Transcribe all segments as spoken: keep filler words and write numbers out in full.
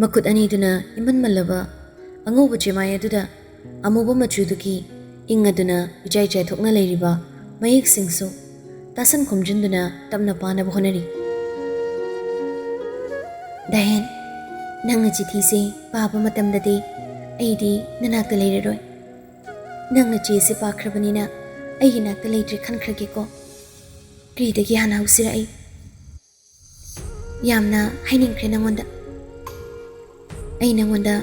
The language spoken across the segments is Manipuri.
ꯃꯈꯨꯠ ꯑꯅꯤꯗꯨꯅ ꯏꯃꯟꯃꯜꯂꯕ ꯑꯉꯧꯕ ꯆꯦꯃꯥꯏ ꯑꯗꯨꯗ ꯑꯃꯨꯕ ꯃꯆꯨꯗꯨꯒꯤ ꯏꯪ ꯑꯗꯨꯅ ꯏꯆꯥꯏ ꯆꯥꯏꯊꯣꯛꯅ ꯂꯩꯔꯤꯕ ꯃꯌꯦꯛꯁꯤꯡꯁꯨ ꯇꯥꯁꯟ ꯈꯣꯝꯖꯤꯟꯗꯨꯅ ꯇꯞꯅ ꯄꯥꯅꯕ ꯍꯣꯠꯅꯔꯤ꯫ "ꯗꯥꯍꯦꯟ, ꯅꯪꯅ ꯆꯤꯊꯤꯁꯦ ꯄꯥꯕ ꯃꯇꯝꯗꯗꯤ ꯑꯩꯗꯤ ꯅꯅꯥꯛꯇ ꯂꯩꯔꯔꯣꯏ꯫ ꯅꯪꯅ ꯆꯦꯁꯦ ꯄꯥꯈ꯭ꯔꯕꯅꯤꯅ ꯑꯩꯒꯤ ꯅꯥꯛꯇ ꯂꯩꯇ꯭ꯔꯦ ꯈꯟꯈ꯭ꯔꯒꯦꯀꯣ꯫ ꯀꯔꯤꯗꯒꯤ ꯍꯥꯟꯅ ꯍꯧꯁꯤꯔꯛꯏ? ꯌꯥꯝꯅ ꯍꯥꯏꯅꯤꯡꯈ꯭ꯔꯦ ꯅꯪꯉꯣꯟꯗ꯫ ꯑꯩ ꯅꯪꯉꯣꯟꯗ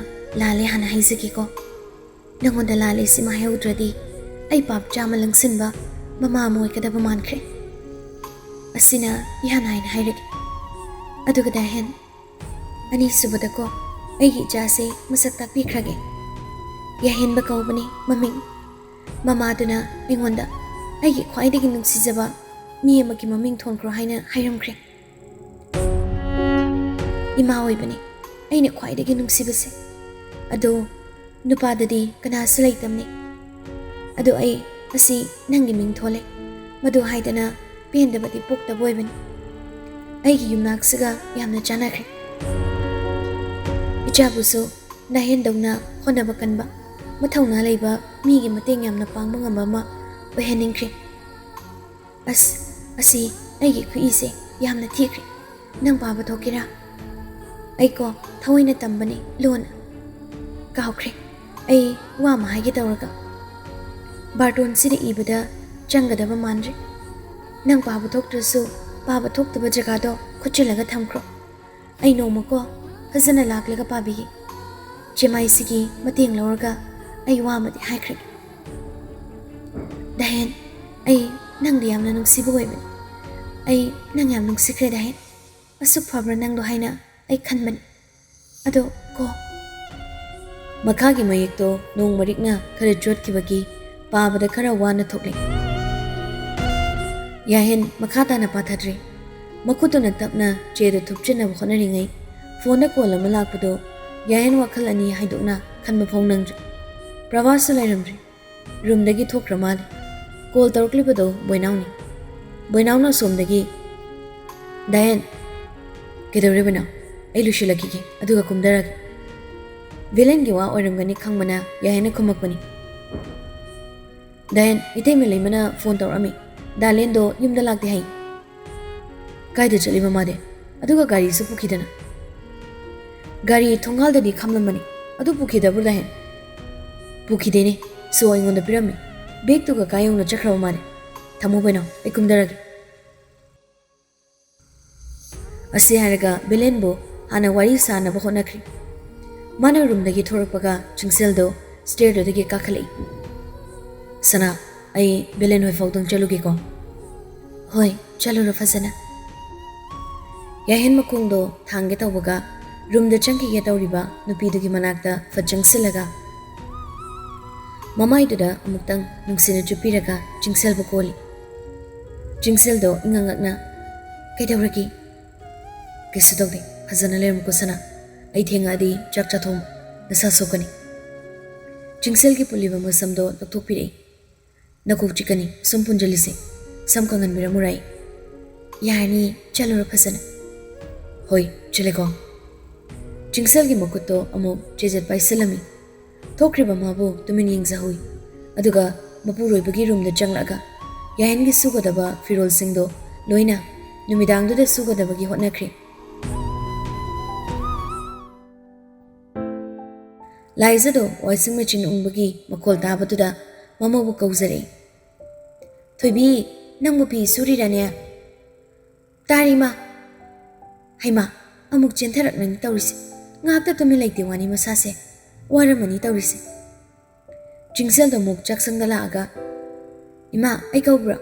ꯂꯥꯜꯂꯦ ꯍꯥꯟꯅ ꯍꯥꯏꯖꯒꯦꯀꯣ꯫ ꯅꯪꯉꯣꯟꯗ ꯂꯥꯜꯂꯦ ꯁꯤꯃ ꯍꯥꯏꯍꯧꯗ꯭ꯔꯗꯤ ꯑꯩ ꯄꯥꯞ ꯆꯥꯝꯃ ꯂꯪꯁꯤꯟꯕ ꯃꯃꯥ ꯑꯃ ꯑꯣꯏꯒꯗꯕ ꯃꯥꯟꯈ꯭ꯔꯦ꯫ ꯑꯁꯤꯅ ꯏꯍꯥꯟ ꯍꯥꯏꯅ ꯍꯥꯏꯔꯒꯦ꯫ ꯑꯗꯨꯒ ꯗꯥꯍꯦꯟ, ꯑꯅꯤꯁꯨꯕꯗꯀꯣ, ꯑꯩꯒꯤ ꯏꯆꯥꯁꯦ ꯃꯁꯛ ꯇꯥꯛꯄꯤꯈ꯭ꯔꯒꯦ꯫ ꯌꯥꯍꯦꯟꯕ ꯀꯧꯕꯅꯤ ꯃꯃꯤꯡ꯫ ꯃꯃꯥꯗꯨꯅ ꯑꯩꯉꯣꯟꯗ ꯑꯩꯒꯤ ꯈ꯭ꯋꯥꯏꯗꯒꯤ ꯅꯨꯡꯁꯤꯖꯕ ꯃꯤ ꯑꯃꯒꯤ ꯃꯃꯤꯡ ꯊꯣꯟꯈ꯭ꯔꯣ ꯍꯥꯏꯅ ꯍꯥꯏꯔꯝꯈ꯭ꯔꯦ꯫ ꯏꯃꯥ ꯑꯣꯏꯕꯅꯤ ꯑꯩꯅ ꯈ꯭ꯋꯥꯏꯗꯒꯤ ꯅꯨꯡꯁꯤꯕꯁꯦ꯫ ꯑꯗꯣ ꯅꯨꯄꯥꯗꯗꯤ ꯀꯅꯥꯁꯨ ꯂꯩꯇꯕꯅꯤ꯫ ꯑꯗꯣ ꯑꯩ ꯑꯁꯤ ꯅꯪꯒꯤ ꯃꯤꯡ ꯊꯣꯜꯂꯦ꯫ ꯃꯗꯨ ꯍꯥꯏꯗꯅ ꯄꯦꯟꯗꯕꯗꯤ ꯄꯣꯛꯇꯕ ꯑꯣꯏꯕꯅꯤ꯫ ꯑꯩꯒꯤ ꯌꯨꯝꯅꯥꯛꯁꯤꯒ ꯌꯥꯝꯅ ꯆꯥꯟꯅꯈ꯭ꯔꯦ꯫ ꯏꯆꯥꯕꯨꯁꯨ ꯅꯥꯍꯦꯟꯗꯧꯅ ꯍꯣꯠꯅꯕ ꯀꯟꯕ, ꯃꯊꯧꯅꯥ ꯂꯩꯕ, ꯃꯤꯒꯤ ꯃꯇꯦꯡ ꯌꯥꯝꯅ ꯄꯥꯡꯕ ꯉꯝꯕ ꯑꯃ ꯑꯣꯏꯍꯟꯅꯤꯡꯈ꯭ꯔꯦ꯫ ꯑꯁ, ꯑꯁꯤ ꯑꯩꯒꯤ ꯈꯨꯏꯁꯦ ꯌꯥꯝꯅ ꯊꯤꯈ꯭ꯔꯦ꯫ ꯅꯪ ꯄꯥꯕ ꯊꯣꯛꯀꯦꯔꯥ? ꯑꯩꯀꯣ ꯊꯑꯣꯏꯅ ꯇꯝꯕꯅꯦ ꯂꯣꯟ꯫ ꯀꯥꯎꯈ꯭ꯔꯦ꯫ ꯑꯩ ꯋꯥ ꯑꯃ ꯍꯥꯏꯒꯦ ꯇꯧꯔꯒ꯫ ꯕꯥꯔꯇꯣꯟꯁꯤꯗ ꯏꯕꯗ ꯆꯪꯒꯗꯕ ꯃꯥꯟꯗ꯭ꯔꯦ꯫ ꯅꯪ ꯄꯥꯕ ꯊꯣꯛꯇ꯭ꯔꯁꯨ ꯄꯥꯕ ꯊꯣꯛꯇꯕ ꯖꯒꯥꯗꯣ ꯈꯨꯠꯆꯤꯜꯂꯒ ꯊꯝꯈ꯭ꯔꯣ꯫ ꯑꯩ ꯅꯣꯡꯃꯀꯣ ꯐꯖꯅ ꯂꯥꯛꯂꯒ ꯄꯥꯕꯤꯒꯦ꯫ ꯆꯦꯃꯥꯏꯁꯤꯒꯤ ꯃꯇꯦꯡ ꯂꯧꯔꯒ ꯑꯩ ꯋꯥ ꯑꯃꯗꯤ ꯍꯥꯏꯈ꯭ꯔꯒꯦ꯫ ꯗꯥꯍꯦꯟ, ꯑꯩ ꯅꯪꯗꯤ ꯌꯥꯝꯅ ꯅꯨꯡꯁꯤꯕ ꯑꯣꯏꯕꯅꯤ꯫ ꯑꯩ ꯅꯪ ꯌꯥꯝ ꯅꯨꯡꯁꯤꯈ꯭ꯔꯦ ꯗꯥꯍꯦꯟ꯫ ꯑꯁꯨꯛ ꯐꯕ꯭ꯔꯥ ꯅꯪꯗꯣ ꯍꯥꯏꯅ ꯑꯩ ꯈꯟꯕꯅꯤ꯫ ꯑꯗꯣ ꯀꯣ꯫ ꯃꯈꯥꯒꯤ ꯃꯌꯦꯛꯇꯣ ꯅꯣꯡ ꯃꯔꯤꯛꯅ ꯈꯔ ꯆꯣꯠꯈꯤꯕꯒꯤ ꯄꯥꯕꯗ ꯈꯔ ꯋꯥꯅ ꯊꯣꯛꯂꯦ꯫ ꯌꯥꯍꯦꯟ ꯃꯈꯥ ꯇꯥꯅ ꯄꯥꯊꯗ꯭ꯔꯦ꯫ ꯃꯈꯨꯠꯇꯨꯅ ꯇꯞꯅ ꯆꯦꯗꯨ ꯊꯨꯞꯆꯤꯟꯅꯕ ꯍꯣꯠꯅꯔꯤꯉꯩ ꯐꯣꯟꯗ ꯀꯣꯜ ꯑꯃ ꯂꯥꯛꯄꯗꯨ ꯌꯥꯍꯦꯟ ꯋꯥꯈꯜ ꯑꯅꯤ ꯍꯥꯏꯗꯣꯛꯅ ꯈꯟꯕ ꯐꯥꯎ ꯅꯪꯗ꯭ꯔꯦ꯫ ꯄ꯭ꯔꯚꯥꯁꯁꯨ ꯂꯩꯔꯝꯗ꯭ꯔꯦ꯫ ꯔꯨꯝꯗꯒꯤ ꯊꯣꯛꯈ꯭ꯔ ꯃꯥꯜꯂꯦ꯫ ꯀꯣꯜ ꯇꯧꯔꯛꯂꯤꯕꯗꯣ ꯕꯣꯏꯅꯥꯎꯅꯤ꯫ ꯕꯣꯏꯅꯥꯎꯅ ꯑꯁꯣꯝꯗꯒꯤ, "ꯗꯥꯍꯦꯟ, ꯀꯩꯗꯧꯔꯤꯕꯅꯣ?" ꯑꯩ ꯂꯣꯏꯁꯤꯜꯂꯛꯈꯤꯒꯦ, ꯑꯗꯨꯒ ꯀꯨꯝꯊꯔꯒꯦ꯫ ꯚꯦꯂꯦꯟꯒꯤ ꯋꯥ ꯑꯣꯏꯔꯝꯒꯅꯤ ꯈꯪꯕꯅ ꯌꯥꯍꯦꯟꯅ ꯈꯨꯝꯃꯛꯄꯅꯤ꯫ ꯗꯥꯌꯟ, ꯏꯇꯩꯃ ꯂꯩꯃꯅ ꯐꯣꯟ ꯇꯧꯔꯛꯑꯝꯃꯤ꯫ ꯗꯥꯂꯦꯟꯗꯣ ꯌꯨꯝꯗ ꯂꯥꯛꯇꯦ ꯍꯥꯏ꯫ ꯀꯥꯏꯗ ꯆꯠꯂꯤꯕ ꯃꯥꯗꯤ? ꯑꯗꯨꯒ ꯒꯥꯔꯤꯁꯨ ꯄꯨꯈꯤꯗꯅ꯫ ꯒꯥꯔꯤ ꯊꯣꯡꯒꯥꯜꯗꯗꯤ ꯈꯝꯂꯝꯕꯅꯤ, ꯑꯗꯨ ꯄꯨꯈꯤꯗꯕ꯭ꯔꯣ ꯗꯥꯍꯦꯟ? ꯄꯨꯈꯤꯗꯦꯅꯦ, ꯁꯣ ꯑꯩꯉꯣꯟꯗ ꯄꯤꯔꯝꯃꯤ꯫ ꯕꯦꯒꯇꯨꯒ ꯀꯥꯏ ꯌꯧꯅ ꯆꯠꯈ꯭ꯔꯕ ꯃꯥꯜꯂꯦ꯫ ꯊꯝꯃꯣ ꯕꯦꯅꯥꯎ, ꯑꯩ ꯀꯨꯝꯊꯔꯒꯦ꯫ ꯑꯁꯤ ꯍꯥꯏꯔꯒ ꯕꯦꯂꯦꯟꯕꯨ ꯍꯥꯟꯅ ꯋꯥꯔꯤ ꯁꯥꯅꯕ ꯍꯣꯠꯅꯈ꯭ꯔꯤ꯫ ꯃꯥꯅ ꯔꯨꯝꯗꯒꯤ ꯊꯣꯔꯛꯄꯒ ꯆꯤꯡꯁꯦꯜꯗꯣ ꯁ꯭ꯇꯦꯌꯔꯗꯨꯗꯒꯤ ꯀꯥꯈꯠꯂꯛꯏ꯫ "ꯁꯅꯥ, ꯑꯩ ꯕꯦꯂꯦꯟ ꯍꯣꯏ ꯐꯥꯎꯗꯪ ꯆꯠꯂꯨꯒꯦꯀꯣ?" "ꯍꯣꯏ, ꯆꯠꯂꯨꯔꯣ ꯐꯖꯅ꯫" ꯌꯥꯍꯦꯟ ꯃꯈꯣꯡꯗꯣ ꯊꯥꯡꯒꯦ ꯇꯧꯕꯒ ꯔꯨꯝꯗ ꯆꯪꯈꯤꯒꯦ ꯇꯧꯔꯤꯕ ꯅꯨꯄꯤꯗꯨꯒꯤ ꯃꯅꯥꯛꯇ ꯐꯠ ꯆꯪꯁꯤꯜꯂꯒ ꯃꯃꯥꯏꯗꯨꯗ ꯑꯃꯨꯛꯇꯪ ꯅꯨꯡꯁꯤꯅ ꯆꯨꯞꯄꯤꯔꯒ ꯆꯤꯡꯁꯦꯜꯕꯨ ꯀꯣꯜꯂꯤ꯫ ꯆꯤꯡꯁꯦꯜꯗꯣ ꯏꯉꯛ ꯉꯛꯅ, "ꯀꯩꯗꯧꯔꯒꯦ?" "ꯀꯩꯁꯨ ꯇꯧꯗꯦ, ꯐꯖꯅ ꯂꯩꯔꯝꯃꯨꯀꯣ ꯁꯅꯥ꯫ ꯑꯩ ꯊꯦꯡꯉꯛꯑꯗꯤ ꯆꯥꯛ ꯆꯥꯊꯣꯛꯑꯝꯃꯨ, ꯅꯁꯥ ꯁꯣꯛꯀꯅꯤ꯫" ꯆꯤꯡꯁꯦꯜꯒꯤ ꯄꯨꯜꯂꯤꯕ ꯃꯁꯝꯗꯣ ꯂꯧꯊꯣꯛꯄꯤꯔꯛꯏ꯫ "ꯅꯀꯣꯛ ꯆꯤꯛꯀꯅꯤ, ꯁꯨꯝ ꯄꯨꯟꯖꯜꯂꯤꯁꯦ꯫ ꯁꯝ ꯀꯪꯍꯟꯕꯤꯔꯝꯃꯨꯔꯥ ꯑꯩ?" "ꯌꯥꯔꯅꯤ, ꯆꯠꯂꯨꯔꯣ ꯐꯖꯅ꯫" "ꯍꯣꯏ, ꯆꯠꯂꯦꯀꯣ꯫" ꯆꯤꯡꯁꯦꯜꯒꯤ ꯃꯈꯨꯠꯇꯣ ꯑꯃꯨꯛ ꯆꯦꯖꯠ ꯄꯥꯏꯁꯤꯜꯂꯝꯃꯤ꯫ ꯊꯣꯛꯈ꯭ꯔꯤꯕ ꯃꯥꯕꯨ ꯇꯨꯃꯤꯟ ꯌꯦꯡꯖꯍꯧꯏ꯫ ꯑꯗꯨꯒ ꯃꯄꯨꯔꯣꯏꯕꯒꯤ ꯔꯨꯝꯗ ꯆꯪꯂꯛꯑꯒ ꯌꯥꯍꯦꯟꯒꯤ ꯁꯨꯒꯗꯕ ꯐꯤꯔꯣꯜꯁꯤꯡꯗꯣ ꯂꯣꯏꯅ ꯅꯨꯃꯤꯗꯥꯡꯗꯨꯗ ꯁꯨꯒꯗꯕꯒꯤ ꯍꯣꯠꯅꯈ꯭ꯔꯦ꯫ ꯂꯥꯏꯖꯗꯣ ꯋꯥꯁꯤꯡ ꯃꯦꯆꯤꯟ ꯎꯪꯕꯒꯤ ꯃꯈꯣꯜ ꯇꯥꯕꯗꯨꯗ ꯃꯃꯧꯕꯨ ꯀꯧꯖꯔꯛꯏ꯫ "ꯊꯣꯏꯕꯤ, ꯅꯪꯕꯨ ꯐꯤ ꯁꯨꯔꯤꯔꯅꯦ?" "ꯇꯥꯔꯤ, ꯏꯃꯥ꯫" "ꯍꯩꯃꯥ, ꯑꯃꯨꯛ ꯆꯦꯟꯊꯔꯛꯂꯅꯤ ꯇꯧꯔꯤꯁꯦ꯫ ꯉꯥꯏꯍꯥꯛꯇ ꯇꯨꯃꯤꯟ ꯂꯩꯇꯦ ꯋꯥꯅꯤ ꯃꯁꯥꯁꯦ꯫ ꯋꯥꯔꯝꯃꯅꯤ ꯇꯧꯔꯤꯁꯦ꯫" ꯆꯤꯡꯁꯦꯜꯗꯣ ꯑꯃꯨꯛ ꯆꯥꯛꯁꯪꯗ ꯂꯥꯛꯑꯒ, "ꯏꯃꯥ, ꯑꯩ ꯀꯧꯕ꯭ꯔꯣ?"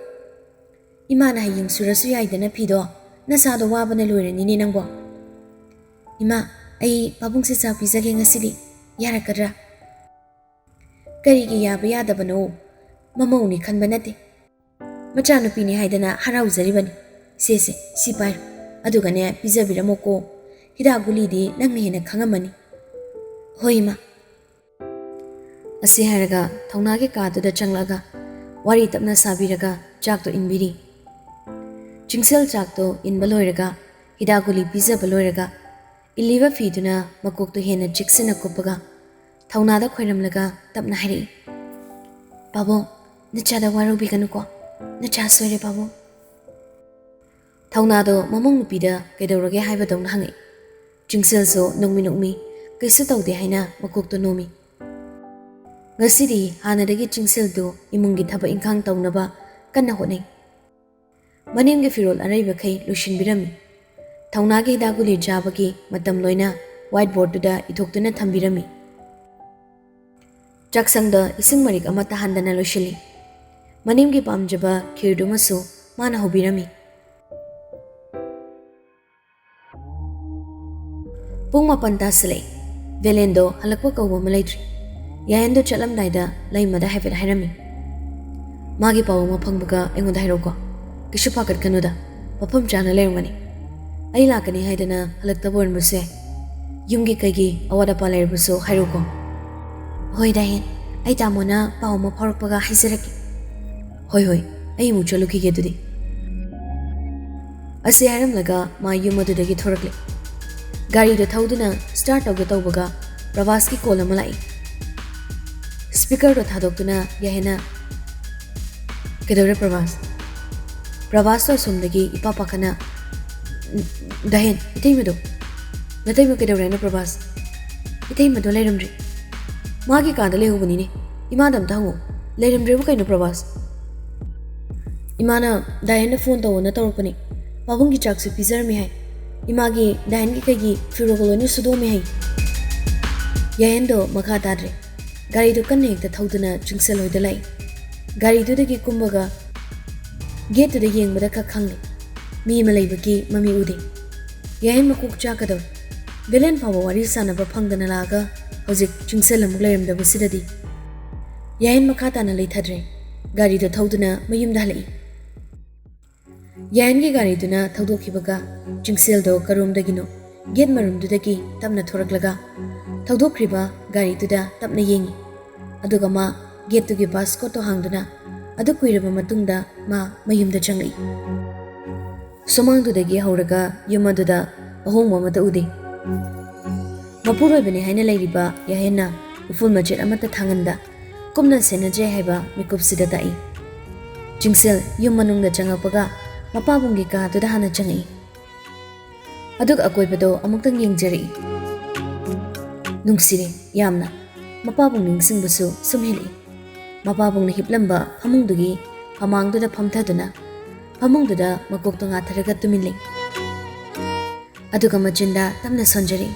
"ꯏꯃꯥꯅ ꯍꯌꯦꯡ ꯁꯨꯔꯁꯨ ꯌꯥꯏꯗꯅ ꯐꯤꯗꯣ꯫ ꯅꯁꯥꯗꯣ ꯋꯥꯕꯅ ꯂꯣꯏꯔꯅꯤꯅꯦ ꯅꯪꯕꯣ꯫" "ꯏꯃꯥ, ꯑꯩ ꯄꯥꯕꯨꯡꯁꯦ ꯆꯥꯛ ꯄꯤꯖꯒꯦ ꯉꯁꯤꯗꯤ꯫ ꯌꯥꯔꯛꯀꯗ꯭ꯔꯥ?" "ꯀꯔꯤꯒꯤ ꯌꯥꯕ ꯌꯥꯗꯕꯅꯣ? ꯃꯃꯧꯅꯤ ꯈꯟꯕ ꯅꯠꯇꯦ꯫ ꯃꯆꯥꯅꯨꯄꯤꯅꯤ ꯍꯥꯏꯗꯅ ꯍꯔꯥꯎꯖꯔꯤꯕꯅꯤ꯫ ꯁꯦ, ꯁꯦ, ꯁꯤ ꯄꯥꯏꯔꯣ꯫ ꯑꯗꯨꯒꯅꯦ, ꯄꯤꯖꯕꯤꯔꯝꯃꯣꯀꯣ꯫ ꯍꯤꯗꯥꯛ ꯒꯨꯂꯤꯗꯤ ꯅꯪꯅ ꯍꯦꯟꯅ ꯈꯪꯉꯝꯃꯅꯤ꯫" "ꯍꯣꯏ, ꯏꯃꯥ꯫" ꯑꯁꯤ ꯍꯥꯏꯔꯒ ꯊꯧꯅꯥꯒꯤ ꯀꯥꯗꯨꯗ ꯆꯪꯂꯛꯑꯒ ꯋꯥꯔꯤ ꯇꯞꯅ ꯁꯥꯕꯤꯔꯒ ꯆꯥꯛꯇꯣ ꯏꯟꯕꯤꯔꯤ꯫ ꯆꯤꯡꯁꯦꯜ ꯆꯥꯛꯇꯣ ꯏꯟꯕ ꯂꯣꯏꯔꯒ, ꯍꯤꯗꯥꯛ ꯒꯨꯂꯤ ꯄꯤꯖꯕ ꯂꯣꯏꯔꯒ, ꯏꯜꯂꯤꯕ ꯐꯤꯗꯨꯅ ꯃꯀꯣꯛꯇꯨ ꯍꯦꯟꯅ ꯆꯦꯛꯁꯤꯟꯅ ꯀꯨꯞꯄꯒ ꯊꯧꯅꯥꯗ ꯈꯣꯏꯔꯝꯂꯒ ꯇꯞꯅ ꯍꯥꯏꯔꯛꯏ, "ꯄꯥꯕꯨꯡ, ꯅꯆꯥꯗ ꯋꯥꯔꯧꯕꯤꯒꯅꯨꯀꯣ, ꯅꯆꯥ ꯁꯣꯏꯔꯦ ꯄꯥꯕꯨꯡ"꯫ ꯊꯧꯅꯥꯗꯣ ꯃꯃꯧ ꯅꯨꯄꯤꯗ ꯀꯩꯗꯧꯔꯒꯦ ꯍꯥꯏꯕꯗꯧꯅ ꯍꯪꯉꯛꯏ꯫ ꯆꯤꯡꯁꯤꯜꯁꯨ ꯅꯣꯛꯃꯤ ꯅꯣꯛꯃꯤ, ꯀꯩꯁꯨ ꯇꯧꯗꯦ ꯍꯥꯏꯅ ꯃꯀꯣꯛꯇꯨ ꯅꯣꯝꯃꯤ꯫ ꯉꯁꯤꯗꯤ ꯍꯥꯟꯅꯗꯒꯤ ꯆꯤꯡꯁꯤꯜꯗꯨ ꯏꯃꯨꯡꯒꯤ ꯊꯕꯛ ꯏꯪꯈꯥꯡ ꯇꯧꯅꯕ ꯀꯟꯅ ꯍꯣꯠꯅꯩ꯫ ꯃꯅꯦꯝꯒꯤ ꯐꯤꯔꯣꯜ ꯑꯔꯩꯕꯈꯩ ꯂꯣꯏꯁꯤꯟꯕꯤꯔꯝꯃꯤ꯫ ꯊꯧꯅꯥꯒꯤ ꯍꯤꯗꯥꯛ ꯒꯨꯂꯤ ꯆꯥꯕꯒꯤ ꯃꯇꯝ ꯂꯣꯏꯅ ꯋꯥꯏꯠ ꯕꯣꯔꯗꯇꯨꯗ ꯏꯊꯣꯛꯇꯨꯅ ꯊꯝꯕꯤꯔꯝꯃꯤ꯫ ꯆꯥꯛꯁꯪꯗ ꯏꯁꯤꯡ ꯃꯔꯤꯛ ꯑꯃ ꯇꯥꯍꯟꯗꯅ ꯂꯣꯏꯁꯤꯜꯂꯤ꯫ ꯃꯅꯦꯝꯒꯤ ꯄꯥꯝꯖꯕ ꯈꯤꯔꯗꯨꯃꯁꯨ ꯃꯥꯅ ꯍꯧꯕꯤꯔꯝꯃꯤ꯫ ꯄꯨꯡ ꯃꯥꯄꯟ ꯇꯥꯁꯤꯜꯂꯛꯏ꯫ ꯚꯦꯂꯦꯟꯗꯣ ꯍꯜꯂꯛꯄ ꯀꯧꯕ ꯑꯃ ꯂꯩꯇ꯭ꯔꯤ꯫ ꯌꯥꯌꯦꯟꯗꯣ ꯆꯠꯂꯝꯗꯥꯏꯗ ꯂꯩꯃꯗ ꯍꯥꯏꯐꯦꯠ ꯍꯥꯏꯔꯝꯃꯤ꯫ "ꯃꯥꯒꯤ ꯄꯥꯎ ꯑꯃ ꯐꯪꯕꯒ ꯑꯩꯉꯣꯟꯗ ꯍꯥꯏꯔꯛꯎꯀꯣ꯫ ꯀꯩꯁꯨ ꯄꯥꯈꯠꯀꯅꯨꯗ꯫ ꯃꯐꯝ ꯆꯥꯅ ꯂꯩꯔꯝꯒꯅꯤ꯫ ꯑꯩ ꯂꯥꯛꯀꯅꯤ ꯍꯥꯏꯗꯅ ꯍꯜꯂꯛꯇꯕ ꯑꯣꯏꯔꯝꯕꯁꯨ ꯌꯥꯏ꯫ ꯌꯨꯝꯒꯤ ꯀꯩꯒꯤ ꯑꯋꯥꯠ ꯑꯄꯥ ꯂꯩꯔꯕꯁꯨ ꯍꯥꯏꯔꯛꯎꯀꯣ"꯫ "ꯍꯣꯏ ꯗꯥꯍꯦꯟ, ꯑꯩ ꯇꯥꯃꯣꯅ ꯄꯥꯎ ꯑꯃ ꯐꯥꯎꯔꯛꯄꯒ ꯍꯥꯏꯖꯔꯛꯀꯦ"꯫ "ꯍꯣꯏ, ꯍꯣꯏ, ꯑꯩ ꯑꯃꯨꯛ ꯆꯠꯂꯨꯈꯤꯒꯦ ꯑꯗꯨꯗꯤ"꯫ ꯑꯁꯤ ꯍꯥꯏꯔꯝꯂꯒ ꯃꯥ ꯌꯨꯝ ꯑꯗꯨꯗꯒꯤ ꯊꯣꯔꯛꯂꯦ꯫ ꯒꯥꯔꯤꯗꯨ ꯊꯧꯗꯨꯅ ꯁ꯭ꯇꯥꯔꯠ ꯇꯧꯒꯦ ꯇꯧꯕꯒ ꯄ꯭ꯔꯚꯥꯁꯀꯤ ꯀꯣꯜ ꯑꯃ ꯂꯥꯛꯏ꯫ ꯁ꯭ꯄꯤꯀꯔꯗꯣ ꯊꯥꯗꯣꯛꯇꯨꯅ ꯌꯥꯍꯦꯟꯅ, "ꯀꯩꯗꯧꯔꯦ ꯄ꯭ꯔꯚꯥꯁ?" ꯄ꯭ꯔꯚꯥꯁꯇꯣ ꯑꯁꯣꯝꯗꯒꯤ ꯏꯄꯥ ꯄꯥꯈꯠꯅ, "ꯗꯥꯍꯦꯟ, ꯏꯇꯩꯃꯗꯣ, ꯅꯇꯩꯃ ꯀꯩꯗꯧꯔꯦ ꯍꯥꯏꯅꯣ ꯄ꯭ꯔꯚꯥꯁ?" "ꯏꯇꯩꯃꯗꯣ ꯂꯩꯔꯝꯗ꯭ꯔꯦ꯫ ꯃꯥꯒꯤ ꯀꯥꯗ ꯂꯩꯍꯧꯕꯅꯤꯅꯦ꯫ ꯏꯃꯥꯗ ꯑꯝꯇ ꯍꯪꯉꯣ꯫ ꯂꯩꯔꯝꯗ꯭ꯔꯦꯕꯨ ꯀꯩꯅꯣ ꯄ꯭ꯔꯚꯥꯁ?" "ꯏꯃꯥꯅ ꯗꯥꯍꯦꯟꯗ ꯐꯣꯟ ꯇꯧꯋꯣꯅ ꯇꯧꯔꯛꯄꯅꯦ꯫ ꯄꯥꯕꯨꯡꯒꯤ ꯆꯥꯛꯁꯨ ꯄꯤꯖꯔꯝꯃꯦ ꯍꯥꯏ꯫ ꯏꯃꯥꯒꯤ ꯗꯥꯍꯦꯟꯒꯤ ꯀꯩꯒꯤ ꯐꯤꯔꯣꯜꯒ ꯂꯣꯏꯅ ꯁꯨꯗꯣꯛꯑꯝꯃꯦ ꯍꯥꯏ"꯫ ꯌꯥꯍꯦꯟꯗꯣ ꯃꯈꯥ ꯇꯥꯗ꯭ꯔꯦ꯫ ꯒꯥꯔꯤꯗꯨ ꯀꯟꯅ ꯍꯦꯛꯇ ꯊꯧꯗꯨꯅ ꯆꯤꯡꯁꯜ ꯍꯣꯏꯗ ꯂꯥꯛꯏ꯫ ꯒꯥꯔꯤꯗꯨꯗꯒꯤ ꯀꯨꯝꯕꯒ ꯒꯦꯠꯇꯨꯗ ꯌꯦꯡꯕꯗ ꯈꯛ ꯈꯪꯂꯦ꯫ ꯃꯤ ꯑꯃ ꯂꯩꯕꯒꯤ ꯃꯃꯤ ꯎꯗꯦ꯫ ꯌꯥꯍꯦꯟ ꯃꯀꯣꯛ ꯆꯥꯛꯀꯗꯧꯔꯦ꯫ ꯚꯦꯂꯦꯟ ꯐꯥꯎꯕ ꯋꯥꯔꯤ ꯁꯥꯟꯅꯕ ꯐꯪꯗꯅ ꯂꯥꯛꯑꯒ ꯍꯧꯖꯤꯛ ꯆꯤꯡꯁꯜ ꯑꯃꯨꯛ ꯂꯩꯔꯝꯗꯕꯁꯤꯗꯗꯤ꯫ ꯌꯥꯍꯦꯟ ꯃꯈꯥ ꯇꯥꯅ ꯂꯩꯊꯗ꯭ꯔꯦ꯫ ꯒꯥꯔꯤꯗꯣ ꯊꯧꯗꯨꯅ ꯃꯌꯨꯝꯗ ꯍꯜꯂꯛꯏ꯫ ꯌꯥꯍꯦꯟꯒꯤ ꯒꯥꯔꯤꯗꯨꯅ ꯊꯧꯗꯣꯛꯈꯤꯕꯒ ꯆꯤꯡꯁꯦꯜꯗꯣ ꯀꯔꯣꯝꯗꯒꯤꯅꯣ ꯒꯦꯠ ꯃꯔꯨꯝꯗꯨꯗꯒꯤ ꯇꯞꯅ ꯊꯣꯔꯛꯂꯒ ꯊꯧꯗꯣꯛꯈ꯭ꯔꯤꯕ ꯒꯥꯔꯤꯗꯨꯗ ꯇꯞꯅ ꯌꯦꯡꯉꯤ꯫ ꯑꯗꯨꯒ ꯃꯥ ꯒꯦꯠꯇꯨꯒꯤ ꯄꯥꯁꯀꯣꯠꯇꯣ ꯍꯥꯡꯗꯨꯅ ꯑꯗꯨ ꯀꯨꯏꯔꯕ ꯃꯇꯨꯡꯗ ꯃꯥ ꯃꯌꯨꯝꯗ ꯆꯪꯂꯛꯏ꯫ ꯁꯨꯃꯥꯡꯗꯨꯗꯒꯤ ꯍꯧꯔꯒ ꯌꯨꯝ ꯑꯗꯨꯗ ꯑꯍꯣꯡꯕ ꯑꯃꯠꯇ ꯎꯗꯦ꯫ ꯃꯄꯨꯔꯣꯏꯕꯅꯤ ꯍꯥꯏꯅ ꯂꯩꯔꯤꯕ ꯌꯥꯍꯦꯟꯅ ꯎꯐꯨꯜ ꯃꯆꯦꯠ ꯑꯃꯠꯇ ꯊꯥꯡꯍꯟꯗ ꯀꯨꯞꯅ ꯁꯦꯟꯅꯖꯩ ꯍꯥꯏꯕ ꯃꯤꯀꯨꯞꯁꯤꯗ ꯇꯥꯛꯏ꯫ ꯆꯤꯡꯁꯦꯜ ꯌꯨꯝ ꯃꯅꯨꯡꯗ ꯆꯪꯉꯛꯄꯒ ꯃꯄꯥꯕꯨꯡꯒꯤ ꯀꯥꯗꯨꯗ ꯍꯥꯟꯅ ꯆꯪꯉꯛꯏ꯫ ꯑꯗꯨꯒ ꯑꯀꯣꯏꯕꯗꯣ ꯑꯃꯨꯛꯇꯪ ꯌꯦꯡꯖꯔꯛꯏ꯫ ꯅꯨꯡꯁꯤꯔꯦ ꯌꯥꯝꯅ꯫ ꯃꯄꯥꯕꯨꯡ ꯅꯤꯡꯁꯤꯡꯕꯁꯨ ꯁꯨꯝ ꯍꯦꯜꯂꯛꯏ꯫ ꯃꯄꯥꯕꯨꯡꯅ ꯍꯤꯞꯂꯝꯕ ꯐꯃꯨꯡꯗꯨꯒꯤ ꯐꯃꯥꯡꯗꯨꯗ ꯐꯝꯊꯗꯨꯅ ꯐꯃꯨꯡꯗꯨꯗ ꯃꯀꯣꯛꯇꯣ ꯉꯥꯊꯔꯒ ꯇꯨꯃꯤꯟ ꯂꯩ꯫ ꯑꯗꯨꯒ ꯃꯆꯤꯟꯗ ꯇꯞꯅ ꯁꯣꯟꯖꯔꯛꯏ꯫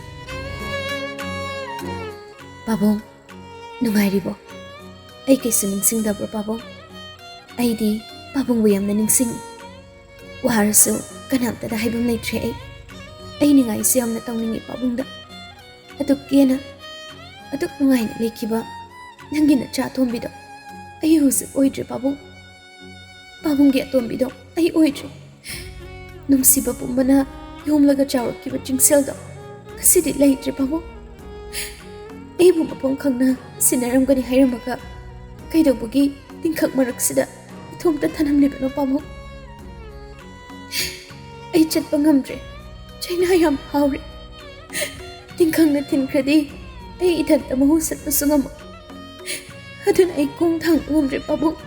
"ꯄꯥꯕꯨꯡ, ꯅꯨꯡꯉꯥꯏꯔꯤꯕꯣ? ꯑꯩ ꯀꯩꯁꯨ ꯅꯤꯡꯁꯤꯡꯗꯕ꯭ꯔꯣ ꯄꯥꯕꯨꯡ? ꯑꯩꯗꯤ ꯄꯥꯕꯨꯡꯕꯨ ꯌꯥꯝꯅ ꯅꯤꯡꯁꯤꯡꯉꯤ꯫ ꯋꯥꯔꯁꯨ ꯀꯅꯥꯝꯇꯗ ꯍꯥꯏꯐꯝ ꯂꯩꯇ꯭ꯔꯦ ꯑꯩ꯫ ꯑꯩ ꯅꯤꯡꯉꯥꯏꯁꯨ ꯌꯥꯝꯅ ꯇꯧꯅꯤꯡꯉꯤ ꯄꯥꯕꯨꯡꯗ꯫ ꯑꯗꯨꯛ ꯀꯦꯅ, ꯑꯗꯨꯛ ꯅꯨꯡꯉꯥꯏꯅ ꯂꯩꯈꯤꯕ ꯅꯪꯒꯤ ꯅꯆꯥ ꯑꯇꯣꯝꯕꯤꯗꯣ ꯑꯩ ꯍꯧꯖꯤꯛ ꯑꯣꯏꯗ꯭ꯔꯦ ꯄꯥꯕꯨꯡ꯫ ꯄꯥꯕꯨꯡꯒꯤ ꯑꯇꯣꯝꯕꯤꯗꯣ ꯑꯩ ꯑꯣꯏꯗ꯭ꯔꯦ꯫ ꯅꯨꯡꯁꯤꯕ ꯄꯨꯝꯕꯅ ꯌꯣꯝꯂꯒ ꯆꯥꯎꯔꯛꯈꯤꯕ ꯆꯤꯡꯁꯦꯜꯗꯣ ꯉꯁꯤꯗꯤ ꯂꯩꯇ꯭ꯔꯦ ꯄꯥꯕꯨꯡ꯫ ꯑꯩꯕꯨ ꯃꯐꯝ ꯈꯪꯅ ꯁꯤꯟꯅꯔꯝꯒꯅꯤ ꯍꯥꯏꯔꯝꯃꯒ ꯀꯩꯗꯧꯕꯒꯤ ꯇꯤꯡꯈꯛ ꯃꯔꯛꯁꯤꯗ ꯏꯊꯣꯝꯇ ꯊꯅꯝꯂꯤꯕꯅꯣ ꯄꯥꯕꯨꯡ? ꯑꯩ ꯆꯠꯄ ꯉꯝꯗ꯭ꯔꯦ꯫ ꯆꯩꯅꯥ ꯌꯥꯝ ꯐꯥꯎꯔꯦ꯫ ꯇꯤꯡꯈꯪꯅ ꯊꯤꯟꯈ꯭ꯔꯗꯤ ꯑꯩ ꯏꯊꯟꯇ ꯃꯍꯨ ꯁꯠꯄꯁꯨ ꯉꯝꯃꯣꯏ꯫ ꯑꯗꯨꯅ ꯑꯩ ꯈꯣꯡ ꯊꯥꯡꯕ ꯉꯝꯗ꯭ꯔꯦ ꯄꯥꯕꯨꯡ꯫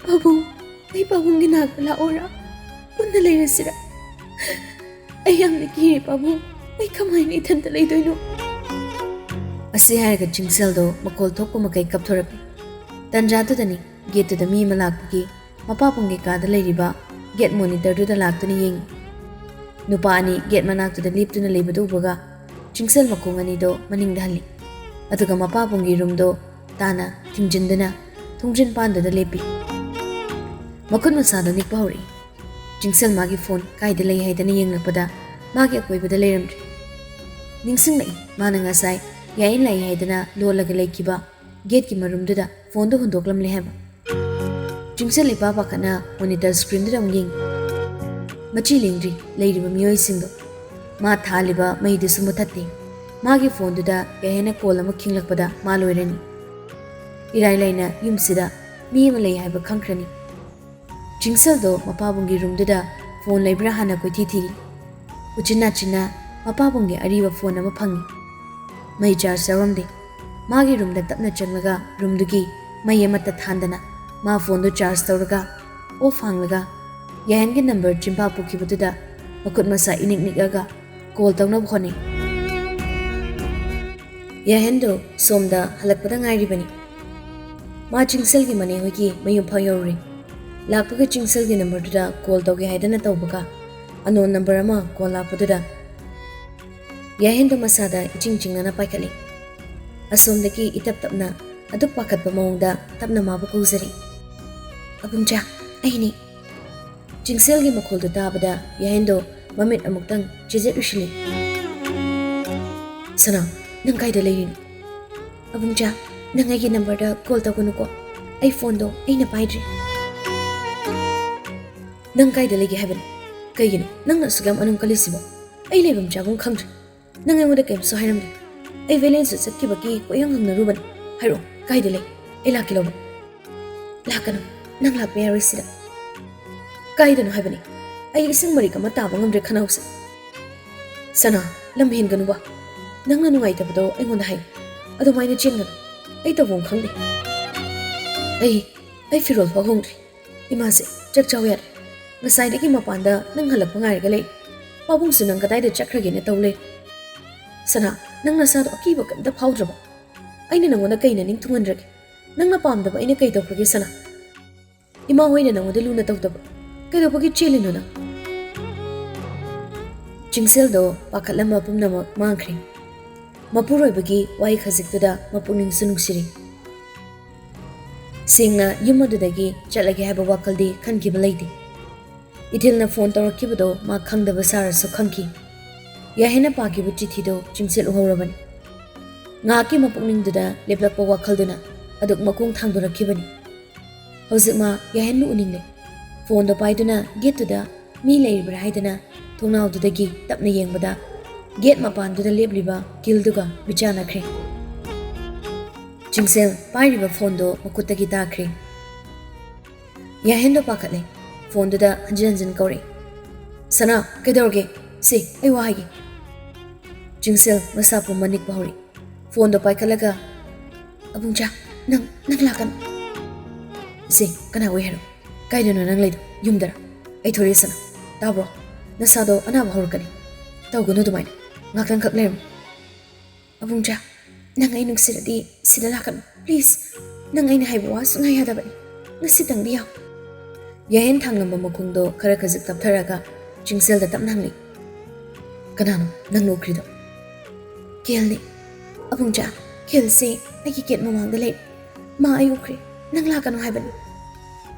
ꯄꯥꯕꯨꯡ, ꯑꯩ ꯄꯥꯕꯨꯡꯒꯤ ꯅꯥꯛꯇ ꯂꯥꯛꯑꯣꯔꯥ? ꯄꯨꯟꯅ ꯂꯩꯔꯁꯤꯔꯥ? ꯑꯩ ꯌꯥꯝꯅ ꯀꯤꯔꯦ ꯄꯥꯕꯨꯡ꯫ ꯑꯩ ꯀꯃꯥꯏꯅ ꯏꯊꯟꯇ ꯂꯩꯗꯣꯏꯅꯣ?" ꯑꯁꯤ ꯍꯥꯏꯔꯒ ꯆꯤꯡꯁꯦꯜꯗꯣ ꯃꯈꯣꯜ ꯊꯣꯛꯄ ꯃꯈꯩ ꯀꯞꯊꯣꯔꯛꯏ꯫ ꯇꯟꯖꯥꯗꯨꯗꯅꯤ ꯒꯦꯠꯇꯨꯗ ꯃꯤ ꯑꯃ ꯂꯥꯛꯄꯒꯤ ꯃꯄꯥꯕꯨꯡꯒꯤ ꯀꯥꯗ ꯂꯩꯔꯤꯕ ꯒꯦꯠ ꯃꯣꯅꯤꯇꯔꯗꯨꯗ ꯂꯥꯛꯇꯨꯅ ꯌꯦꯡꯉꯤ꯫ ꯅꯨꯄꯥ ꯑꯅꯤ ꯒꯦꯠ ꯃꯅꯥꯛꯇꯨꯗ ꯂꯦꯞꯇꯨꯅ ꯂꯩꯕꯗꯨ ꯎꯕꯒ ꯆꯤꯡꯁꯦꯜ ꯃꯈꯣꯡ ꯑꯅꯤꯗꯣ ꯃꯅꯤꯡꯗ ꯍꯜꯂꯤ꯫ ꯑꯗꯨꯒ ꯃꯄꯥꯕꯨꯡꯒꯤ ꯔꯨꯝꯗꯣ ꯇꯥꯅ ꯊꯤꯡꯖꯤꯟꯗꯨꯅ ꯊꯣꯡꯖꯤꯟ ꯄꯥꯟꯗꯨꯗ ꯂꯦꯞꯄꯤ꯫ ꯃꯈꯨꯠ ꯃꯁꯥꯗꯣ ꯅꯤꯛꯄ ꯍꯧꯔꯛꯏ꯫ ꯆꯤꯡꯁꯦꯜ ꯃꯥꯒꯤ ꯐꯣꯟ ꯀꯥꯏꯗ ꯂꯩ ꯍꯥꯏꯗꯅ ꯌꯦꯡꯂꯛꯄꯗ ꯃꯥꯒꯤ ꯑꯀꯣꯏꯕꯗ ꯂꯩꯔꯝꯗ꯭ꯔꯦ꯫ ꯅꯤꯡꯁꯤꯡꯂꯛꯏ, ꯃꯥꯅ ꯉꯁꯥꯏ ꯌꯥꯏꯌꯦꯟ ꯂꯥꯛꯏ ꯍꯥꯏꯗꯅ ꯂꯣꯜꯂꯒ ꯂꯩꯈꯤꯕ ꯒꯦꯠꯀꯤ ꯃꯔꯨꯝꯗꯨꯗ ꯐꯣꯟꯗꯨ ꯍꯨꯟꯗꯣꯛꯂꯝꯂꯦ ꯍꯥꯏꯕ꯫ ꯆꯤꯡꯁꯦꯜ ꯏꯄꯥ ꯄꯥꯈꯠꯅ ꯃꯣꯅꯤꯇꯔ ꯁ꯭ꯀ꯭ꯔꯤꯟꯗꯨꯗ ꯑꯃꯨꯛ ꯌꯦꯡꯉꯤ꯫ ꯃꯆꯤ ꯂꯦꯡꯗ꯭ꯔꯤ ꯂꯩꯔꯤꯕ ꯃꯤꯑꯣꯏꯁꯤꯡꯗꯣ꯫ ꯃꯥ ꯊꯥꯜꯂꯤꯕ ꯃꯩꯗꯨꯁꯨ ꯃꯨꯊꯠꯇꯦ꯫ ꯃꯥꯒꯤ ꯐꯣꯟꯗꯨꯗ ꯌꯥꯍꯦꯟꯅ ꯀꯣꯜ ꯑꯃ ꯈꯤꯡꯂꯛꯄꯗ ꯃꯥ ꯂꯣꯏꯔꯅꯤ꯫ ꯏꯔꯥꯏ ꯂꯥꯏꯅ ꯌꯨꯝꯁꯤꯗ ꯃꯤ ꯑꯃ ꯂꯩ ꯍꯥꯏꯕ ꯈꯪꯈ꯭ꯔꯅꯤ꯫ ꯆꯤꯡꯁꯦꯜꯗꯣ ꯃꯄꯥꯕꯨꯡꯒꯤ ꯔꯨꯝꯗꯨꯗ ꯐꯣꯟ ꯂꯩꯕ꯭ꯔꯥ ꯍꯥꯟꯅ ꯀꯣꯏꯊꯤ ꯊꯤꯔꯤ꯫ ꯎꯆꯤꯟ ꯅꯥꯆꯤꯟꯅ ꯃꯄꯥꯕꯨꯡꯒꯤ ꯑꯔꯤꯕ ꯐꯣꯟ ꯑꯃ ꯐꯪꯉꯤ꯫ ꯃꯩ ꯆꯥꯔꯖ ꯌꯥꯎꯔꯝꯗꯦ꯫ ꯃꯥꯒꯤ ꯔꯨꯝꯗ ꯇꯞꯅ ꯆꯪꯂꯒ ꯔꯨꯝꯗꯨꯒꯤ ꯃꯩ ꯑꯃꯠꯇ ꯊꯥꯟꯗꯅ ꯃꯥ ꯐꯣꯟꯗꯨ ꯆꯥꯔꯖ ꯇꯧꯔꯒ ꯑꯣꯐ ꯍꯥꯡꯂꯒ ꯌꯥꯍꯦꯟꯒꯤ ꯅꯝꯕꯔ ꯆꯤꯟꯐꯥ ꯄꯨꯈꯤꯕꯗꯨꯗ ꯃꯈꯨꯠ ꯃꯁꯥ ꯏꯅꯤꯛ ꯅꯤꯛꯑꯒ ꯀꯣꯜ ꯇꯧꯅꯕ ꯍꯣꯠꯅꯩ꯫ ꯌꯥꯍꯦꯟꯗꯣ ꯁꯣꯝꯗ ꯍꯜꯂꯛꯄꯗ ꯉꯥꯏꯔꯤꯕꯅꯤ꯫ ꯃꯥ ꯆꯤꯡꯁꯦꯜꯒꯤ ꯃꯅꯦ ꯍꯣꯏꯒꯤ ꯃꯌꯨꯝ ꯐꯥꯎ ꯌꯧꯔꯨꯔꯦ꯫ ꯂꯥꯛꯄꯒ ꯆꯤꯡꯁꯦꯜꯒꯤ ꯅꯝꯕꯔꯗꯨꯗ ꯀꯣꯜ ꯇꯧꯒꯦ ꯍꯥꯏꯗꯅ ꯇꯧꯕꯒ ꯑꯅꯣꯟ ꯅꯝꯕꯔ ꯑꯃ ꯀꯣꯜ ꯂꯥꯛꯄꯗꯨꯗ ꯌꯥꯍꯦꯟꯗꯣ ꯃꯁꯥꯗ ꯏꯆꯤꯡ ꯆꯤꯡꯅꯅ ꯄꯥꯏꯈꯠꯂꯤ꯫ ꯑꯁꯣꯝꯗꯒꯤ ꯏꯇꯞ ꯇꯞꯅ ꯑꯗꯨꯛ ꯄꯥꯈꯠꯄ ꯃꯑꯣꯡꯗ ꯇꯞꯅ ꯃꯥꯕꯨ ꯀꯧꯖꯔꯤ꯫ "ꯑꯕꯨꯡꯆꯥ, ꯑꯩꯅꯤ꯫" ꯆꯤꯡꯁꯦꯜꯒꯤ ꯃꯈꯣꯜꯗꯨ ꯇꯥꯕꯗ ꯌꯥꯍꯦꯟꯗꯣ ꯃꯃꯤꯠ ꯑꯃꯨꯛꯇꯪ ꯆꯦꯖꯦꯠ ꯎꯏꯁꯤꯜꯂꯤ꯫ "ꯁꯅꯥ, ꯅꯪ ꯀꯥꯏꯗ ꯂꯩꯔꯤꯅꯣ?" "ꯑꯕꯨꯡꯆꯥ, ꯅꯪ ꯑꯩꯒꯤ ꯅꯝꯕꯔꯗ ꯀꯣꯜ ꯇꯧꯒꯅꯨꯀꯣ꯫ ꯑꯩ ꯐꯣꯟꯗꯣ ꯑꯩꯅ ꯄꯥꯏꯗ꯭ꯔꯤ꯫" "ꯅꯪ ꯀꯥꯏꯗ ꯂꯩꯒꯦ ꯍꯥꯏꯕꯅꯣ? ꯀꯩꯒꯤꯅꯣ ꯅꯪꯅ ꯑꯁꯨꯛ ꯌꯥꯝ ꯑꯅꯨꯡ ꯀꯜꯂꯤꯁꯤꯕꯣ? ꯑꯩ ꯂꯩꯐꯝ ꯆꯥꯐꯝ ꯈꯪꯗ꯭ꯔꯦ꯫ ꯅꯪ ꯑꯩꯉꯣꯟꯗ ꯀꯩꯝꯁꯨ ꯍꯥꯏꯔꯝꯗꯦ꯫ ꯑꯩ ꯚꯦꯂꯦꯟꯁꯁꯨ ꯆꯠꯈꯤꯕꯒꯤ ꯀꯣꯏꯍꯪ ꯍꯪꯅꯔꯨꯕꯅꯤ꯫ ꯍꯥꯏꯔꯛꯑꯣ, ꯀꯥꯏꯗ ꯂꯩ? ꯑꯩ ꯂꯥꯛꯀꯦ ꯂꯧꯕ꯫" "ꯂꯥꯛꯀꯅꯨ, ꯅꯪ ꯂꯥꯛꯄ ꯌꯥꯔꯣꯏ ꯁꯤꯗ꯫" "ꯀꯥꯏꯗꯅꯣ ꯍꯥꯏꯕꯅꯤ? ꯑꯩ ꯏꯁꯤꯡ ꯃꯔꯤꯛ ꯑꯃ ꯇꯥꯕ ꯉꯝꯗ꯭ꯔꯦ ꯈꯅꯥꯎꯁꯦ꯫" "ꯁꯅꯥ, ꯂꯝ ꯍꯦꯟꯒꯅꯨꯕ꯫ ꯅꯪꯅ ꯅꯨꯡꯉꯥꯏꯇꯕꯗꯣ ꯑꯩꯉꯣꯟꯗ ꯍꯥꯏꯌꯨ꯫ ꯑꯗꯨꯃꯥꯏꯅ ꯆꯦꯟꯒꯅꯨ꯫ ꯑꯩ ꯇꯧꯐꯝ ꯈꯪꯗꯦ꯫ ꯑꯩ, ꯑꯩ ꯐꯤꯔꯣꯜ ꯐꯥꯎ ꯍꯣꯡꯗ꯭ꯔꯤ꯫ ꯏꯃꯥꯁꯦ, ꯆꯥꯛ ꯆꯥꯎ ꯌꯥꯔꯦ꯫ ꯉꯁꯥꯏꯗꯒꯤ ꯃꯄꯥꯟꯗ ꯅꯪ ꯍꯜꯂꯛꯄ ꯉꯥꯏꯔꯒ ꯂꯩ꯫ ꯄꯥꯕꯨꯡꯁꯨ ꯅꯪ ꯀꯗꯥꯏꯗ ꯆꯠꯈ꯭ꯔꯒꯦꯅ ꯇꯧ ꯂꯩ꯫ ꯁꯅꯥ, ꯅꯪ ꯅꯁꯥꯗꯣ ꯑꯀꯤꯕ ꯀꯩꯝꯇ ꯐꯥꯎꯗ꯭ꯔꯕꯣ? ꯑꯩꯅ ꯅꯪꯉꯣꯟꯗ ꯀꯩꯅ ꯅꯤꯡꯊꯨꯡꯍꯟꯗ꯭ꯔꯒꯦ? ꯅꯪꯅ ꯄꯥꯝꯗꯕ ꯑꯩꯅ ꯀꯩ ꯇꯧꯈ꯭ꯔꯒꯦ, ꯁꯅꯥ? ꯏꯃꯥ ꯍꯣꯏꯅ ꯅꯪꯉꯣꯟꯗ ꯂꯨꯅ ꯇꯧꯗꯕ? ꯀꯩꯗꯧꯕꯒꯤ ꯆꯦꯜꯂꯤꯅꯣ ꯅꯪ?" ꯆꯤꯡꯁꯦꯜꯗꯣ ꯄꯥꯈꯠꯂꯝꯕ ꯄꯨꯝꯅꯃꯛ ꯃꯥꯡꯈ꯭ꯔꯦ꯫ ꯃꯄꯨꯔꯣꯏꯕꯒꯤ ꯋꯥꯍꯩ ꯈꯖꯤꯛꯇꯨꯗ ꯃꯄꯨꯛꯅꯤꯡꯁꯨ ꯅꯨꯡꯁꯤꯔꯤ꯫ ꯁꯦꯡꯅ ꯌꯨꯝ ꯑꯗꯨꯗꯒꯤ ꯆꯠꯂꯒꯦ ꯍꯥꯏꯕ ꯋꯥꯈꯜꯗꯤ ꯈꯟꯈꯤꯕ ꯂꯩꯇꯦ꯫ ꯏꯊꯤꯜꯅ ꯐꯣꯟ ꯇꯧꯔꯛꯈꯤꯕꯗꯣ ꯃꯥ ꯈꯪꯗꯕ ꯁꯥꯔꯁꯨ ꯈꯪꯈꯤ꯫ ꯌꯥꯍꯦꯟꯅ ꯄꯥꯈꯤꯕ ꯆꯤꯊꯤꯗꯣ ꯆꯤꯡꯁꯤꯜ ꯎꯍꯧꯔꯕꯅꯤ꯫ ꯉꯥꯏꯍꯥꯛꯀꯤ ꯃꯄꯨꯛꯅꯤꯡꯗꯨꯗ ꯂꯦꯞꯂꯛꯄ ꯋꯥꯈꯜꯗꯨꯅ ꯑꯗꯨꯛ ꯃꯈꯣꯡ ꯊꯥꯡꯗꯣꯔꯛꯈꯤꯕꯅꯤ꯫ ꯍꯧꯖꯤꯛ ꯃꯥ ꯌꯥꯍꯦꯟꯕꯨ ꯎꯅꯤꯡꯂꯦ꯫ ꯐꯣꯟꯗꯣ ꯄꯥꯏꯗꯨꯅ ꯒꯦꯠꯇꯨꯗ ꯃꯤ ꯂꯩꯔꯤꯕ꯭ꯔꯥ ꯍꯥꯏꯗꯅ ꯊꯣꯡꯅꯥꯎꯗꯨꯗꯒꯤ ꯇꯞꯅ ꯌꯦꯡꯕꯗ ꯒꯦꯠ ꯃꯄꯥꯟꯗꯨꯗ ꯂꯦꯞꯂꯤꯕ ꯀꯤꯜꯗꯨꯒ ꯃꯤꯠꯆꯥꯟꯅꯈ꯭ꯔꯦ꯫ ꯆꯤꯡꯁꯦꯜ ꯄꯥꯏꯔꯤꯕ ꯐꯣꯟꯗꯣ ꯃꯈꯨꯠꯇꯒꯤ ꯇꯥꯈ꯭ꯔꯦ꯫ ꯌꯥꯍꯦꯟꯗꯣ ꯄꯥꯈꯠꯂꯦ꯫ ꯐꯣꯟꯗꯨꯗ ꯍꯟꯖꯤꯟ ꯍꯟꯖꯤꯟ ꯀꯧꯔꯛꯏ꯫ "ꯁꯅꯥ, ꯀꯩꯗꯧꯔꯒꯦ? ꯁꯦ, ꯑꯩ ꯋꯥ ꯍꯥꯏꯒꯦ꯫" ꯆꯤꯡꯁꯤꯜ ꯃꯁꯥ ꯄꯨꯝꯕ ꯅꯤꯛꯄ ꯍꯧꯔꯛꯏ꯫ ꯐꯣꯟꯗꯣ ꯄꯥꯏꯈꯠꯂꯒ, "ꯑꯕꯨꯡꯆꯥ, ꯅꯪ, ꯅꯪ ꯂꯥꯛꯀꯅꯨ꯫" "ꯏꯆꯦ, ꯀꯅꯥ ꯑꯣꯏ ꯍꯥꯏꯔꯣ? ꯀꯥꯏꯗꯅꯣ ꯅꯪ ꯂꯩꯗꯣ? ꯌꯨꯝꯗꯔ? ꯑꯩ ꯊꯣꯔꯛꯑꯦ ꯁꯅꯥ꯫ ꯇꯥꯕ꯭ꯔꯣ? ꯅꯁꯥꯗꯣ ꯑꯅꯥꯕ ꯍꯧꯔꯛꯀꯅꯤ꯫ ꯇꯧꯒꯅꯨ ꯑꯗꯨꯃꯥꯏꯅ꯫ ꯉꯥꯛꯇꯪꯈꯛ ꯂꯩꯔꯝꯃꯨ꯫" "ꯑꯕꯨꯡꯆꯥ, ꯅꯪ ꯑꯩ ꯅꯨꯡꯁꯤꯔꯗꯤ ꯁꯤꯗ ꯂꯥꯛꯀꯅꯨ꯫ Please, ꯅꯪ ꯑꯩꯅ ꯍꯥꯏꯕ ꯋꯥ ꯁꯨꯡꯌꯥ ꯌꯥꯗꯕꯅꯤ꯫ ꯉꯁꯤꯇꯪꯗꯤ ꯌꯥꯎ꯫" ꯌꯥꯍꯦꯟ ꯊꯥꯡꯂꯝꯕ ꯃꯈꯣꯡꯗꯣ ꯈꯔ ꯈꯖꯤꯛ ꯇꯞꯊꯔꯒ ꯆꯤꯡꯁꯤꯜꯗ ꯇꯞꯅ ꯍꯪꯂꯤ꯫ "ꯀꯅꯥꯅꯣ ꯅꯪ ꯅꯣꯛꯈ꯭ꯔꯤꯗꯣ?" "ꯀꯦꯜꯅꯦ꯫ ꯑꯕꯨꯡꯆꯥ, ꯀꯦꯜꯁꯦ ꯑꯩꯒꯤ gate ꯃꯃꯥꯡꯗ ꯂꯩ꯫ ꯃꯥ ꯑꯩ ꯎꯈ꯭ꯔꯦ꯫ ꯅꯪ ꯂꯥꯛꯀꯅꯨ ꯍꯥꯏꯕꯅꯤ꯫"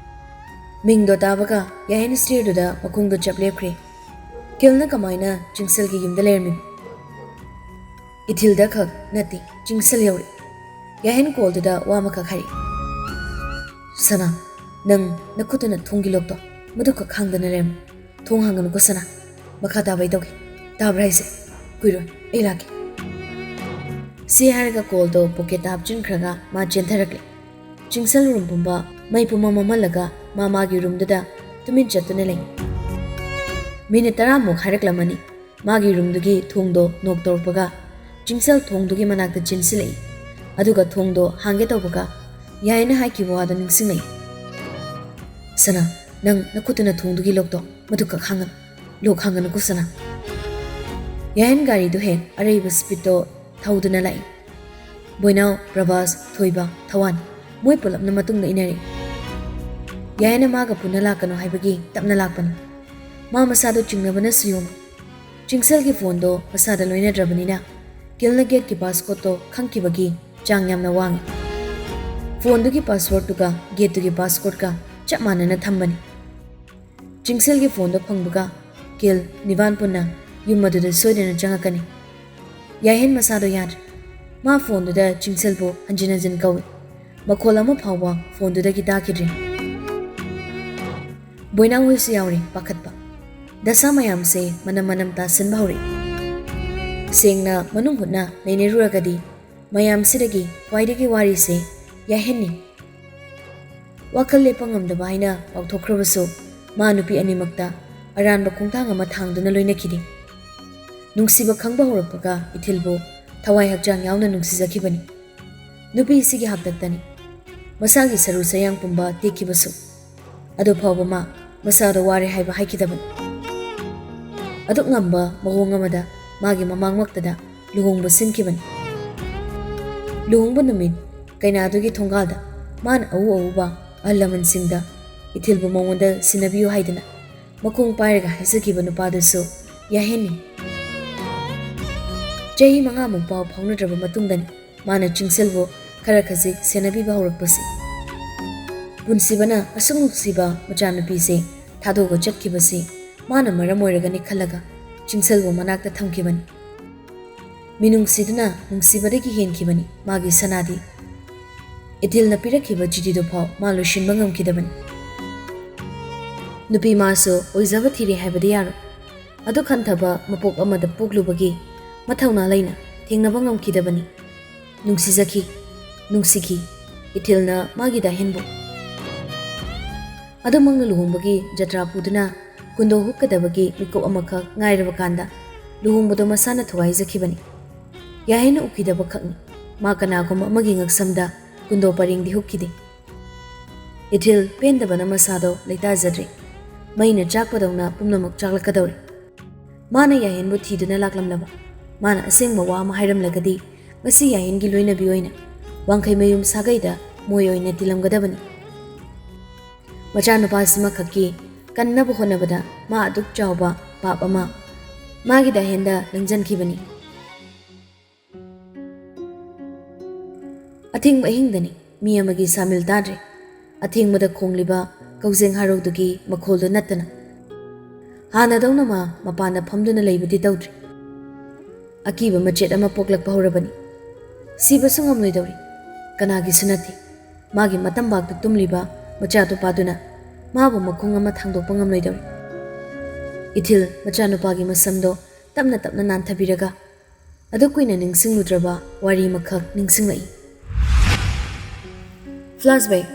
ꯃꯤꯡꯗꯣ ꯇꯥꯕꯒ ꯌꯥꯍꯦꯟ stairꯗꯨꯗ ꯃꯈꯣꯡꯗꯣ ꯆꯞ ꯂꯦꯞꯈ꯭ꯔꯦ꯫ ꯀꯦꯜꯅ ꯀꯃꯥꯏꯅ ꯆꯤꯡꯁꯤꯜꯒꯤ ꯌꯨꯝꯗ ꯂꯩꯔꯝꯃꯤꯕ? ꯏꯊꯤꯜꯗ ꯈꯛ ꯅꯠꯇꯦ, ꯆꯤꯡꯁꯤꯜ ꯌꯧꯔꯦ꯫ ꯌꯥꯍꯦꯟ callꯗꯨꯗ ꯋꯥ ꯑꯃꯈꯛ ꯍꯥꯏꯔꯛꯏ꯫ "ꯁꯅꯥ, ꯅꯪ ꯅꯈꯨꯠꯇꯨꯅ ꯊꯣꯡꯒꯤ lockꯇꯣ ꯃꯗꯨ ꯈꯛ ꯍꯥꯡꯗꯅ ꯂꯩꯔꯝꯃꯨ꯫ ꯊꯣꯡ ꯍꯥꯡꯒꯅꯨꯀꯣ ꯁꯅꯥ꯫ ꯃꯈꯥ ꯇꯥꯕ ꯑꯩ ꯇꯧꯒꯦ꯫ ꯇꯥꯕ꯭ꯔꯥ ꯍꯥꯏꯁꯦ? ꯀꯨꯏꯔꯣꯏ, ꯑꯩ ꯂꯥꯛꯀꯦ꯫" ꯁꯤ ꯍꯥꯏꯔꯒ callꯗꯣ pocketꯇ ꯍꯥꯞꯆꯤꯟꯈ꯭ꯔꯒ ꯃꯥ ꯆꯦꯟꯊꯔꯛꯂꯦ꯫ ꯆꯤꯡꯁꯤꯜ room ꯄꯨꯝꯕ ꯃꯩ ꯄꯨꯝꯃꯝ ꯃꯝꯍꯜꯂꯒ ꯃꯥ ꯃꯥꯒꯤ roomꯗꯨꯗ ꯇꯨꯃꯤꯟ ꯆꯠꯇꯨꯅ ꯂꯩ꯫ Minute ꯇꯔꯥꯃꯨꯛ ꯍꯥꯏꯔꯛꯂꯝꯃꯅꯤ꯫ ꯃꯥꯒꯤ roomꯗꯨꯒꯤ ꯊꯣꯡꯗꯣ knock ꯇꯧꯔꯛꯄꯒ ꯆꯤꯡꯁꯤꯜ ꯊꯣꯡꯗꯨꯒꯤ ꯃꯅꯥꯛꯇ ꯆꯦꯟꯁꯤꯜꯂꯛꯏ꯫ ꯑꯗꯨꯒ ꯊꯣꯡꯗꯣ ꯍꯥꯡꯒꯦ ꯇꯧꯕꯒ ꯌꯥꯍꯦꯟꯅ ꯍꯥꯏꯈꯤꯕ ꯋꯥꯗꯣ ꯅꯤꯡꯁꯤꯡꯂꯛꯏ꯫ "ꯁꯅꯥ, ꯅꯪ ꯅꯈꯨꯠꯇꯨꯅ ꯊꯣꯡꯗꯨꯒꯤ lockꯇꯣ ꯃꯗꯨꯈꯛ ꯍꯥꯡꯒꯅꯨ꯫ Lock ꯍꯥꯡꯒꯅꯨꯀꯣ ꯁꯅꯥ꯫" ꯌꯥꯍꯦꯟ ꯒꯥꯔꯤꯗꯨ ꯍꯦꯛ ꯑꯔꯩꯕ speedꯇꯣ ꯊꯧꯗꯨꯅ ꯂꯥꯛꯏ꯫ ꯕꯣꯏꯅꯥꯎ, ꯄ꯭ꯔꯚꯥꯁ, ꯊꯣꯏꯕ, ꯊꯋꯥꯟ ꯃꯣꯏ ꯄꯨꯂꯞꯅ ꯃꯇꯨꯡꯗ ꯏꯟꯅꯔꯛꯏ꯫ ꯌꯥꯍꯦꯟꯅ ꯃꯥꯒ ꯄꯨꯟꯅ ꯂꯥꯛꯀꯅꯨ ꯍꯥꯏꯕꯒꯤ ꯇꯞꯅ ꯂꯥꯛꯄꯅꯤ꯫ ꯃꯥ ꯃꯁꯥꯗꯣ ꯆꯤꯡꯅꯕꯅꯁꯨ ꯌꯣꯝꯃꯤ꯫ ꯆꯤꯡꯁꯤꯜꯒꯤ phoneꯗꯣ ꯃꯁꯥꯗ ꯂꯣꯏꯅꯗ꯭ꯔꯕꯅꯤꯅ ꯀꯤꯜꯅ gateꯀꯤ passcodeꯇꯣ ꯈꯪꯈꯤꯕꯒꯤ ꯆꯥꯡ ꯌꯥꯝꯅ ꯋꯥꯡꯉꯤ꯫ Phoneꯗꯨꯒꯤ passwordꯗꯨꯒ gateꯇꯨꯒꯤ passcodeꯀ ꯆꯞ ꯃꯥꯟꯅꯅ ꯊꯝꯕꯅꯤ꯫ ꯆꯤꯡꯁꯤꯜꯒꯤ phoneꯗꯣ ꯐꯪꯕꯒ ꯀꯤꯜ, ꯅꯤꯕꯥꯟ ꯄꯨꯟꯅ ꯌꯨꯝ ꯑꯗꯨꯗ ꯁꯣꯏꯗꯅ ꯆꯪꯉꯛꯀꯅꯤ꯫ ꯌꯥꯍꯦꯟ ꯃꯁꯥꯗꯣ ꯌꯥꯗ꯭ꯔꯦ꯫ ꯃꯥ phoneꯗꯨꯗ ꯆꯤꯡꯁꯤꯜꯕꯨ ꯍꯟꯖꯤꯟ ꯍꯟꯖꯤꯟ ꯀꯧꯏ꯫ ꯃꯈꯣꯜ ꯑꯃ ꯐꯥꯎꯕ phoneꯗꯨꯗꯒꯤ ꯇꯥꯈꯤꯗ꯭ꯔꯦ꯫ ꯕꯣꯏꯅꯥꯎ ꯍꯣꯏꯁꯨ ꯌꯥꯎꯔꯦ ꯄꯥꯈꯠꯄ꯫ ꯗꯁꯥ ꯃꯌꯥꯝꯁꯦ ꯃꯅꯝ ꯃꯅꯝ ꯇꯥꯁꯤꯟꯕ ꯍꯧꯔꯛꯏ꯫ ꯁꯦꯡꯅ ꯃꯅꯨꯡ ꯍꯨꯠꯅ ꯅꯩꯅꯔꯨꯔꯒꯗꯤ ꯃꯌꯥꯝꯁꯤꯗꯒꯤ ꯈ꯭ꯋꯥꯏꯗꯒꯤ ꯋꯥꯔꯤꯁꯦ ꯌꯥꯍꯦꯟꯅꯤ꯫ ꯋꯥꯈꯜ ꯂꯦꯞꯄ ꯉꯝꯗꯕ ꯍꯥꯏꯅ ꯂꯥꯎꯊꯣꯛꯈ꯭ꯔꯕꯁꯨ ꯃꯥ ꯅꯨꯄꯤ ꯑꯅꯤꯃꯛꯇ ꯑꯔꯥꯟꯕ ꯈꯣꯡꯊꯥꯡ ꯑꯃ ꯊꯥꯡꯗꯨꯅ ꯂꯣꯏꯅꯈꯤꯗꯦ꯫ ꯅꯨꯡꯁꯤꯕ ꯈꯪꯕ ꯍꯧꯔꯛꯄꯒ ꯏꯊꯤꯜꯕꯨ ꯊꯋꯥꯏ ꯍꯛꯆꯥꯡ ꯌꯥꯎꯅ ꯅꯨꯡꯁꯤꯖꯈꯤꯕꯅꯤ꯫ ꯅꯨꯄꯤꯁꯤꯒꯤ ꯍꯥꯛꯇꯛꯇꯅꯤ ꯃꯁꯥꯒꯤ ꯁꯔꯨ ꯁꯌꯥꯡ ꯄꯨꯝꯕ ꯇꯦꯛꯈꯤꯕꯁꯨ꯫ ꯑꯗꯨ ꯐꯥꯎꯕ ꯃꯥ ꯃꯁꯥꯗ ꯋꯥꯔꯦ ꯍꯥꯏꯕ ꯍꯥꯏꯈꯤꯗꯕꯅꯤ꯫ ꯑꯗꯨꯛ ꯉꯝꯕ ꯃꯑꯣꯡ ꯑꯃꯗ ꯃꯥꯒꯤ ꯃꯃꯥꯡꯃꯛꯇꯗ ꯂꯨꯍꯣꯡꯕ ꯁꯤꯟꯈꯤꯕꯅꯤ꯫ ꯂꯨꯍꯣꯡꯕ ꯅꯨꯃꯤꯠ ꯀꯩꯅꯥꯗꯨꯒꯤ ꯊꯣꯡꯒꯥꯜꯗ ꯃꯥꯅ ꯑꯎ ꯑꯎꯕ ꯑꯍꯜ ꯂꯃꯟꯁꯤꯡꯗ ꯏꯊꯤꯜꯕꯨ ꯃꯉꯣꯟꯗ ꯁꯤꯟꯅꯕꯤꯌꯨ ꯍꯥꯏꯗꯨꯅ ꯃꯈꯣꯡ ꯄꯥꯏꯔꯒ ꯍꯥꯏꯖꯈꯤꯕ ꯅꯨꯄꯥꯗꯨꯁꯨ ꯌꯥꯍꯦꯟꯅꯤ꯫ ꯆꯍꯤ ꯃꯉꯥꯃꯨꯛ ꯄꯥꯎ ꯐꯥꯎꯅꯗ꯭ꯔꯕ ꯃꯇꯨꯡꯗꯅꯤ ꯃꯥꯅ ꯆꯤꯡꯁꯤꯜꯕꯨ ꯈꯔ ꯈꯖꯤꯛ ꯁꯦꯟꯅꯕꯤꯕ ꯍꯧꯔꯛꯄꯁꯤ꯫ ꯄꯨꯟꯁꯤꯕꯅ ꯑꯁꯨꯛ ꯅꯨꯡꯁꯤꯕ ꯃꯆꯥꯅꯨꯄꯤꯁꯦ ꯊꯥꯗꯣꯛꯑꯒ ꯆꯠꯈꯤꯕꯁꯤ ꯃꯥꯅ ꯃꯔꯝ ꯑꯣꯏꯔꯒꯅꯤ ꯈꯜꯂꯒ ꯆꯤꯡꯁꯤꯜꯕꯨ ꯃꯅꯥꯛꯇ ꯊꯝꯈꯤꯕꯅꯤ꯫ ꯃꯤꯅꯨꯡꯁꯤꯗꯨꯅ ꯅꯨꯡꯁꯤꯕꯗꯒꯤ ꯍꯦꯟꯈꯤꯕꯅꯤ ꯃꯥꯒꯤ ꯁꯅꯥꯗꯤ꯫ ꯏꯊꯤꯜꯅ ꯄꯤꯔꯛꯈꯤꯕ ꯆꯤꯊꯤꯗꯨ ꯐꯥꯎ ꯃꯥ ꯂꯣꯏꯁꯤꯟꯕ ꯉꯝꯈꯤꯗꯕꯅꯤ꯫ ꯅꯨꯄꯤ ꯃꯥꯁꯨ ꯑꯣꯏꯖꯕ ꯊꯤꯔꯦ ꯍꯥꯏꯕꯗꯤ ꯌꯥꯔꯣꯏ꯫ ꯑꯗꯨ ꯈꯟꯊꯕ ꯃꯄꯣꯛ ꯑꯃꯗ ꯄꯣꯛꯂꯨꯕꯒꯤ ꯃꯊꯧꯅꯥ ꯂꯩꯅ ꯊꯦꯡꯅꯕ ꯉꯝꯈꯤꯗꯕꯅꯤ꯫ ꯅꯨꯡꯁꯤꯖꯈꯤ, ꯅꯨꯡꯁꯤꯈꯤ ꯏꯊꯤꯜꯅ ꯃꯥꯒꯤ ꯗꯥꯍꯦꯟꯕꯨ꯫ ꯑꯗꯨꯃꯛꯅ ꯂꯨꯍꯣꯡꯕꯒꯤ ꯖꯇ꯭ꯔꯥ ꯄꯨꯗꯨꯅ ꯀꯨꯟꯗꯣ ꯍꯨꯛꯀꯗꯕꯒꯤ ꯃꯤꯀꯨꯞ ꯑꯃꯈꯛ ꯉꯥꯏꯔꯕ ꯀꯥꯟꯗ ꯂꯨꯍꯣꯡꯕꯗꯣ ꯃꯁꯥꯅ ꯊꯨꯒꯥꯏꯖꯈꯤꯕꯅꯤ꯫ ꯌꯥꯍꯦꯟꯅ ꯎꯈꯤꯗꯕ ꯈꯛꯅꯤ꯫ ꯃꯥ ꯀꯅꯥꯒꯨꯝꯕ ꯑꯃꯒꯤ ꯉꯛꯁꯝꯗ ꯀꯨꯟꯗꯣ ꯄꯔꯦꯡꯗꯤ ꯍꯨꯛꯈꯤꯗꯦ꯫ ꯏꯊꯤꯜ ꯄꯦꯟꯗꯕꯅ ꯃꯁꯥꯗꯣ ꯂꯩꯇꯥꯖꯗ꯭ꯔꯦ꯫ ꯃꯩꯅ ꯆꯥꯛꯄꯗꯧꯅ ꯄꯨꯝꯅꯃꯛ ꯆꯥꯛꯂꯛꯀꯗꯧꯔꯦ꯫ ꯃꯥꯅ ꯌꯥꯍꯦꯟꯕꯨ ꯊꯤꯗꯨꯅ ꯂꯥꯛꯂꯝꯂꯕ, ꯃꯥꯅ ꯑꯁꯦꯡꯕ ꯋꯥ ꯑꯃ ꯍꯥꯏꯔꯝꯂꯒꯗꯤ ꯉꯁꯤ ꯌꯥꯍꯦꯟꯒꯤ ꯂꯣꯏꯅꯕꯤ ꯑꯣꯏꯅ ꯋꯥꯡꯈꯩ ꯃꯌꯨꯝ ꯁꯥꯒꯩꯗ ꯃꯣꯏ ꯑꯣꯏꯅ ꯇꯤꯜꯂꯝꯒꯗꯕꯅꯤ꯫ ꯃꯆꯥꯅꯨꯄꯥꯁꯤꯃꯈꯛꯀꯤ ꯀꯟꯅꯕ ꯍꯣꯠꯅꯕꯗ ꯃꯥ ꯑꯗꯨꯛ ꯆꯥꯎꯕ ꯄꯥꯞ ꯑꯃ ꯃꯥꯒꯤ ꯗꯥꯍꯦꯟꯗ ꯂꯪꯖꯟꯈꯤꯕꯅꯤ꯫ ꯑꯊꯦꯡꯕ ꯑꯍꯤꯡꯗꯅꯤ ꯃꯤ ꯑꯃꯒꯤ ꯁꯥꯃꯤꯜ ꯇꯥꯗ꯭ꯔꯦ꯫ ꯑꯊꯦꯡꯕꯗ ꯈꯣꯡꯂꯤꯕ ꯀꯧꯖꯦꯡ ꯍꯥꯔꯧꯗꯨꯒꯤ ꯃꯈꯣꯜꯗꯨ ꯅꯠꯇꯅ꯫ ꯍꯥꯟꯅꯗꯧꯅ ꯃꯥ ꯃꯄꯥꯟꯗ ꯐꯝꯗꯨꯅ ꯂꯩꯕꯗꯤ ꯇꯧꯗ꯭ꯔꯦ꯫ ꯑꯀꯤꯕ ꯃꯆꯦꯠ ꯑꯃ ꯄꯣꯛꯂꯛꯄ ꯍꯧꯔꯕꯅꯤ꯫ ꯁꯤꯕꯁꯨ ꯉꯝꯂꯣꯏꯗꯧꯔꯤ꯫ ꯀꯅꯥꯒꯤꯁꯨ ꯅꯠꯇꯦ꯫ ꯃꯥꯒꯤ ꯃꯇꯝꯕꯥꯛꯇ ꯇꯨꯝꯂꯤꯕ ꯃꯆꯥꯅꯨꯄꯥꯗꯨꯅ ꯃꯥꯕꯨ ꯃꯈꯣꯡ ꯑꯃ ꯊꯥꯡꯗꯣꯛꯄ ꯉꯝꯂꯣꯏꯗꯧꯔꯤ꯫ ꯏꯊꯤꯜ ꯃꯆꯥꯅꯨꯄꯥꯒꯤ ꯃꯁꯝꯗꯣ ꯇꯞꯅ ꯇꯞꯅ ꯅꯥꯟꯊꯕꯤꯔꯒ ꯑꯗꯨ ꯀꯨꯏꯅ ꯅꯤꯡꯁꯤꯡꯂꯨꯗ꯭ꯔꯕ ꯋꯥꯔꯤ ꯑꯃꯈꯛ ꯅꯤꯡꯁꯤꯡꯂꯛꯏ꯫ Flashback.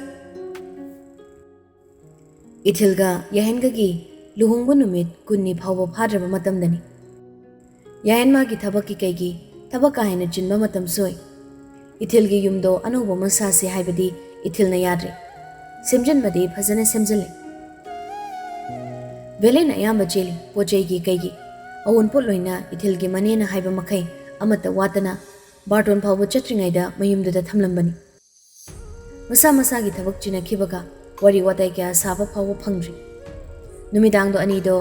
ꯏꯊꯤꯜꯒ ꯌꯥꯍꯦꯟꯒꯒꯤ ꯂꯨꯍꯣꯡꯕ ꯅꯨꯃꯤꯠ ꯀꯨꯟꯅꯤ ꯐꯥꯎꯕ ꯐꯥꯗ꯭ꯔꯕ ꯃꯇꯝꯗꯅꯤ꯫ ꯌꯥꯌꯦꯟ ꯃꯥꯒꯤ ꯊꯕꯛꯀꯤ ꯀꯩꯒꯤ ꯊꯕꯛ ꯀꯥ ꯍꯦꯟꯅ ꯆꯤꯟꯕ ꯃꯇꯝꯁꯨ ꯑꯣꯏ꯫ ꯏꯊꯤꯜꯒꯤ ꯌꯨꯝꯗꯣ ꯑꯅꯧꯕ ꯑꯃ ꯁꯥꯁꯤ ꯍꯥꯏꯕꯗꯤ ꯏꯊꯤꯜꯅ ꯌꯥꯗ꯭ꯔꯦ꯫ ꯁꯦꯝꯖꯤꯟꯕꯗꯤ ꯐꯖꯅ ꯁꯦꯝꯖꯤꯜꯂꯦ꯫ ꯚꯦꯂꯦꯟ ꯑꯌꯥꯝꯕ ꯆꯦꯜꯂꯤ, ꯄꯣꯠ ꯆꯩꯒꯤ ꯀꯩꯒꯤ꯫ ꯑꯑꯣꯟꯄꯣꯠ ꯂꯣꯏꯅ ꯏꯊꯤꯜꯒꯤ ꯃꯅꯦꯅ ꯍꯥꯏꯕ ꯃꯈꯩ ꯑꯃꯠꯇ ꯋꯥꯠꯇꯅ ꯕꯥꯔꯇꯣꯟ ꯐꯥꯎꯕ ꯆꯠꯇ꯭ꯔꯤꯉꯩꯗ ꯃꯌꯨꯝꯗꯨꯗ ꯊꯝꯂꯝꯕꯅꯤ꯫ ꯃꯁꯥ ꯃꯁꯥꯒꯤ ꯊꯕꯛ ꯆꯤꯟꯅꯈꯤꯕꯒ ꯋꯥꯔꯤ ꯋꯥꯇꯥꯏ ꯀꯌꯥ ꯁꯥꯕ ꯐꯥꯎꯕ ꯐꯪꯗ꯭ꯔꯤ꯫ ꯅꯨꯃꯤꯗꯥꯡꯗꯣ ꯑꯅꯤꯗꯣ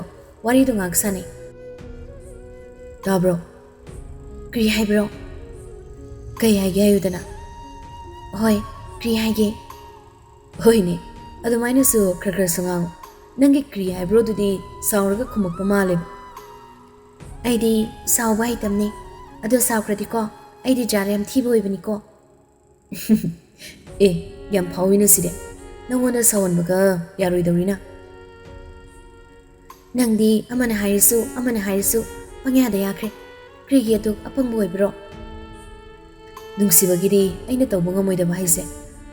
ꯋꯥꯔꯤꯗꯣ ꯉꯥꯏꯍꯥꯛ ꯁꯥꯟꯅꯩ꯫ "ꯇꯥꯕ꯭ꯔꯣ?" "ꯀꯔꯤ ꯍꯥꯏꯕ꯭ꯔꯣ?" "ꯀꯩ ꯍꯥꯏꯒꯦ ꯍꯥꯏꯌꯨꯗꯅ?" "ꯍꯣꯏ, ꯀꯔꯤ ꯍꯥꯏꯒꯦ?" "ꯍꯣꯏꯅꯦ, ꯑꯗꯨꯃꯥꯏꯅꯁꯨ ꯈꯔ ꯈꯔꯁꯨ ꯉꯥꯡꯉꯨ꯫ ꯅꯪꯒꯤ ꯀꯔꯤ ꯍꯥꯏꯕ꯭ꯔꯣꯗꯨꯗꯤ ꯁꯥꯎꯔꯒ ꯈꯨꯝꯃꯛꯄ ꯃꯥꯜꯂꯦꯕ꯫" "ꯑꯩꯗꯤ ꯁꯥꯎꯕ ꯍꯩꯇꯝꯅꯦ꯫ ꯑꯗꯣ ꯁꯥꯎꯈ꯭ꯔꯗꯤꯀꯣ, ꯑꯩꯗꯤ ꯖꯥꯔ ꯌꯥꯝ ꯊꯤꯕ ꯑꯣꯏꯕꯅꯤꯀꯣ꯫" "ꯑꯦ, ꯌꯥꯝ ꯐꯥꯎꯏꯅ ꯁꯤꯗꯤ꯫ ꯅꯪꯉꯣꯟꯗ ꯁꯥꯎꯍꯟꯕꯒ ꯌꯥꯔꯣꯏꯗꯧꯔꯤꯅ꯫" "ꯅꯪꯗꯤ ꯑꯃꯅ ꯍꯥꯏꯔꯁꯨ, ꯑꯃꯅ ꯍꯥꯏꯔꯁꯨ ꯄꯪꯌꯥꯗ ꯌꯥꯈ꯭ꯔꯦ꯫ ꯀꯔꯤꯒꯤ ꯑꯗꯨꯛ ꯑꯄꯪꯕ ꯑꯣꯏꯕ꯭ꯔꯣ?" "ꯅꯨꯡꯁꯤꯕꯒꯤꯗꯤ ꯑꯩꯅ ꯇꯧꯕ ꯉꯝꯃꯣꯏꯗꯕ ꯍꯥꯏꯁꯦ,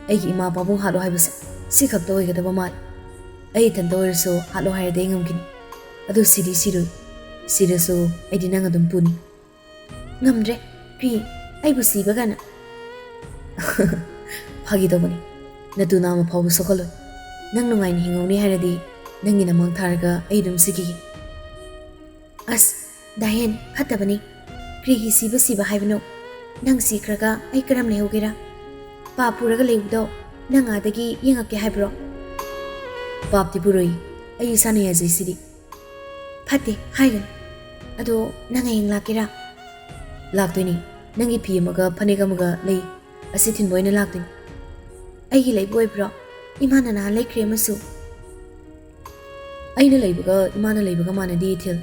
ꯑꯩꯒꯤ ꯏꯃꯥ ꯄꯥꯕꯨꯡ ꯍꯥꯠꯂꯣ ꯍꯥꯏꯕꯁꯦ, ꯁꯤ ꯈꯛꯇ ꯑꯣꯏꯒꯗꯕ ꯃꯥꯜꯂꯦ꯫ ꯑꯩ ꯏꯊꯟꯇ ꯑꯣꯏꯔꯁꯨ ꯍꯥꯠꯂꯣ ꯍꯥꯏꯔꯗꯤ ꯑꯩ ꯉꯝꯈꯤꯅꯤ꯫ ꯑꯗꯨ ꯁꯤꯗꯤ ꯁꯤꯔꯣꯏ꯫ ꯁꯤꯔꯁꯨ ꯑꯩꯗꯤ ꯅꯪ ꯑꯗꯨꯝ ꯄꯨꯅꯤ꯫" "ꯉꯝꯗ꯭ꯔꯦ, ꯀ꯭ꯔꯤ, ꯑꯩꯕꯨ ꯁꯤꯕ ꯀꯥꯏꯅ꯫" "ꯐꯥꯒꯤ ꯇꯧꯕꯅꯤ꯫ ꯅꯇꯨ ꯅꯥꯝꯃ ꯐꯥꯎꯕ ꯁꯣꯛꯍꯜꯂꯣꯏ꯫ ꯅꯪ ꯅꯨꯡꯉꯥꯏꯅ ꯍꯤꯡꯍꯧꯅꯤ ꯍꯥꯏꯔꯗꯤ ꯅꯪꯒꯤ ꯅꯃꯥꯡ ꯊꯥꯔꯒ ꯑꯩ ꯑꯗꯨꯝ ꯁꯤꯈꯤꯒꯦ꯫" "ꯑꯁ, ꯗꯥꯍꯦꯟ, ꯐꯠꯇꯕꯅꯤ꯫ ꯀ꯭ꯔꯤꯒꯤ ꯁꯤꯕ ꯁꯤꯕ ꯍꯥꯏꯕꯅꯣ? ꯅꯪ ꯁꯤꯈ꯭ꯔꯒ ꯑꯩ ꯀꯔꯝ ꯂꯩꯍꯧꯒꯦꯔꯥ? ꯄꯥꯞ ꯄꯨꯔꯒ ꯂꯩꯕꯗꯣ ꯅꯪ ꯑꯥꯗꯒꯤ ꯌꯦꯡꯉꯛꯀꯦ ꯍꯥꯏꯕ꯭ꯔꯣ?" "ꯄꯥꯞꯇꯤ ꯄꯨꯔꯣꯏ꯫ ꯑꯩ ꯏꯁꯥꯅ ꯌꯥꯖꯩꯁꯤꯗꯤ꯫" "ꯐꯠꯇꯦ ꯍꯥꯏꯒꯅꯨ꯫ ꯑꯗꯣ ꯅꯪ ꯍꯌꯦꯡ ꯂꯥꯛꯀꯦꯔꯥ?" "ꯂꯥꯛꯇꯣꯏꯅꯤ꯫ ꯅꯪꯒꯤ ꯐꯤ ꯑꯃꯒ ꯐꯅꯦꯛ ꯑꯃꯒ ꯂꯩ꯫ ꯑꯁꯤ ꯊꯤꯟꯕ ꯑꯣꯏꯅ ꯂꯥꯛꯇꯣꯏꯅꯤ꯫" "ꯑꯩꯒꯤ ꯂꯩꯕ ꯑꯣꯏꯕ꯭ꯔꯣ? ꯏꯃꯥꯅ ꯅꯍꯥꯟ ꯂꯩꯈ꯭ꯔꯦ ꯑꯃꯁꯨ꯫" "ꯑꯩꯅ ꯂꯩꯕꯒ ꯏꯃꯥꯅ ꯂꯩꯕꯒ ꯃꯥꯟꯅꯗꯦ, ꯏꯊꯤꯜ꯫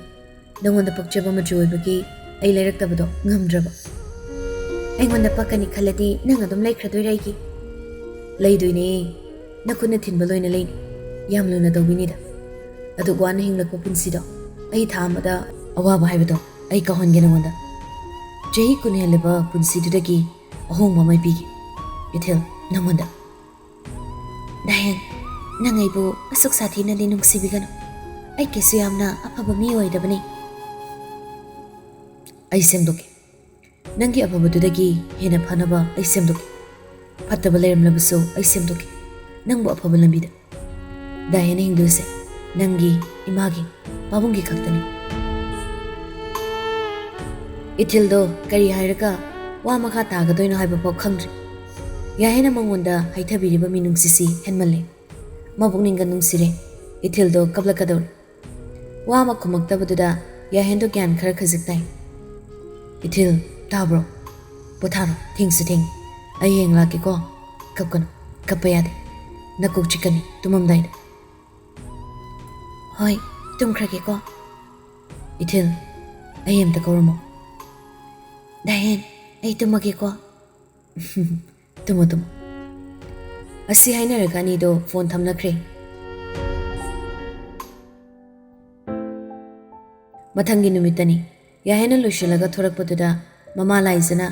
ꯅꯪꯉꯣꯟꯗ ꯄꯛꯆꯕ ꯃꯆꯨ ꯑꯣꯏꯕꯒꯤ ꯑꯩ ꯂꯩꯔꯛꯇꯕꯗꯣ ꯉꯝꯗ꯭ꯔꯕ꯫" "ꯑꯩꯉꯣꯟꯗ ꯄꯛꯀꯅꯤ ꯈꯜꯂꯗꯤ ꯅꯪ ꯑꯗꯨꯝ ꯂꯩꯈ꯭ꯔꯗꯣꯏꯔꯥ ꯑꯩꯒꯤ?" "ꯂꯩꯗꯣꯏꯅꯦ꯫ ꯅꯈꯨꯠꯅ ꯊꯤꯟꯕ ꯂꯣꯏꯅ ꯂꯩꯅꯤ꯫ ꯌꯥꯝ ꯂꯨꯅ ꯇꯧꯕꯤꯅꯤꯗ꯫ ꯑꯗꯨꯛ ꯋꯥꯅ ꯍꯤꯡꯂꯛꯄ ꯄꯨꯟꯁꯤꯗꯣ ꯑꯩ ꯊꯥ ꯑꯃꯗ ꯑꯋꯥꯕ ꯍꯥꯏꯕꯗꯣ ꯑꯩ ꯀꯥꯎꯍꯟꯒꯦ ꯅꯉꯣꯟꯗ꯫ ꯆꯍꯤ ꯀꯨꯟ ꯍꯦꯜꯂꯕ ꯄꯨꯟꯁꯤꯗꯨꯗꯒꯤ ꯑꯍꯣꯡꯕ ꯑꯃ ꯄꯤꯒꯦ꯫ ꯏꯊꯤꯜ, ꯅꯉꯣꯟꯗ꯫" "ꯗꯥꯍꯦꯟ, ꯅꯪ ꯑꯩꯕꯨ ꯑꯁꯨꯛ ꯁꯥꯊꯤꯅꯗꯤ ꯅꯨꯡꯁꯤꯕꯤꯒꯅꯨ꯫ ꯑꯩ ꯀꯩꯁꯨ ꯌꯥꯝꯅ ꯑꯐꯕ ꯃꯤ ꯑꯣꯏꯗꯕꯅꯤ꯫" ꯑꯩ ꯁꯦꯝꯗꯣꯛꯀꯦ꯫ ꯅꯪꯒꯤ ꯑꯐꯕꯗꯨꯗꯒꯤ ꯍꯦꯟꯅ ꯐꯅꯕ ꯑꯩ ꯁꯦꯝꯗꯣꯛꯀꯦ꯫ ꯐꯠꯇꯕ ꯂꯩꯔꯝꯂꯕꯁꯨ ꯑꯩ ꯁꯦꯝꯗꯣꯛꯀꯦ꯫ ꯅꯪꯕꯨ ꯑꯐꯕ ꯂꯝꯕꯤꯗ꯫ ꯗꯥꯏꯍꯦꯟꯅ ꯍꯤꯡꯗꯣꯏꯁꯦ ꯅꯪꯒꯤ, ꯏꯃꯥꯒꯤ, ꯄꯥꯕꯨꯡꯒꯤ ꯈꯛꯇꯅꯤ꯫ ꯏꯊꯤꯜꯗꯣ ꯀꯔꯤ ꯍꯥꯏꯔꯒ ꯋꯥ ꯃꯈꯥ ꯇꯥꯒꯗꯣꯏꯅꯣ ꯍꯥꯏꯕ ꯐꯥꯎ ꯈꯪꯗ꯭ꯔꯦ꯫ ꯌꯥꯍꯦꯟꯅ ꯃꯉꯣꯟꯗ ꯍꯩꯊꯕꯤꯔꯤꯕ ꯃꯤꯅꯨꯡꯁꯤꯁꯤ ꯍꯦꯟꯃꯜꯂꯦ꯫ ꯃꯕꯨꯛꯅꯤꯡꯒ ꯅꯨꯡꯁꯤꯔꯦ꯫ ꯏꯊꯤꯜꯗꯣ ꯀꯞꯂꯛꯀꯗꯧꯔꯦ꯫ ꯋꯥ ꯑꯃ ꯈꯨꯝꯃꯛꯇꯕꯗꯨꯗ ꯌꯥꯍꯦꯟꯗꯣ ꯒ꯭ꯌꯥꯟ ꯈꯔ ꯈꯖꯤꯛ ꯇꯥꯏ꯫ "ꯏꯊꯤꯜ, ꯇꯥꯕ꯭ꯔꯣ? ꯄꯣꯊꯥꯔꯣ, ꯊꯦꯡꯁꯨ ꯊꯦꯡꯉꯤ꯫ ꯑꯩ ꯍꯌꯦꯡ ꯂꯥꯛꯀꯦꯀꯣ꯫ ꯀꯞꯀꯅꯨ, ꯀꯞꯄ ꯌꯥꯗꯦ꯫ ꯅꯀꯣꯛ ꯆꯤꯛꯀꯅꯤ ꯇꯨꯝꯃꯝꯗꯥꯏꯗ꯫" "ꯍꯣꯏ, ꯇꯨꯝꯈ꯭ꯔꯒꯦꯀꯣ꯫" "ꯏꯊꯤꯜ, ꯑꯩ ꯑꯝꯇ ꯀꯧꯔꯝꯃꯣ꯫" "ꯗꯥꯍꯦꯟ, ꯑꯩ ꯇꯨꯝꯃꯒꯦꯀꯣ꯫" "ꯇꯨꯝꯃꯣ, ꯇꯨꯝꯃꯣ꯫" ꯑꯁꯤ ꯍꯥꯏꯅꯔꯒ ꯑꯅꯤꯗꯣ ꯐꯣꯟ ꯊꯝꯅꯈ꯭ꯔꯦ꯫ ꯃꯊꯪꯒꯤ ꯅꯨꯃꯤꯠꯇꯅꯤ꯫ ꯌꯥꯍꯦꯟꯅ ꯂꯣꯏꯁꯤꯜꯂꯒ ꯊꯣꯔꯛꯄꯗꯨꯗ ꯃꯃꯥ ꯂꯥꯏꯖꯅ,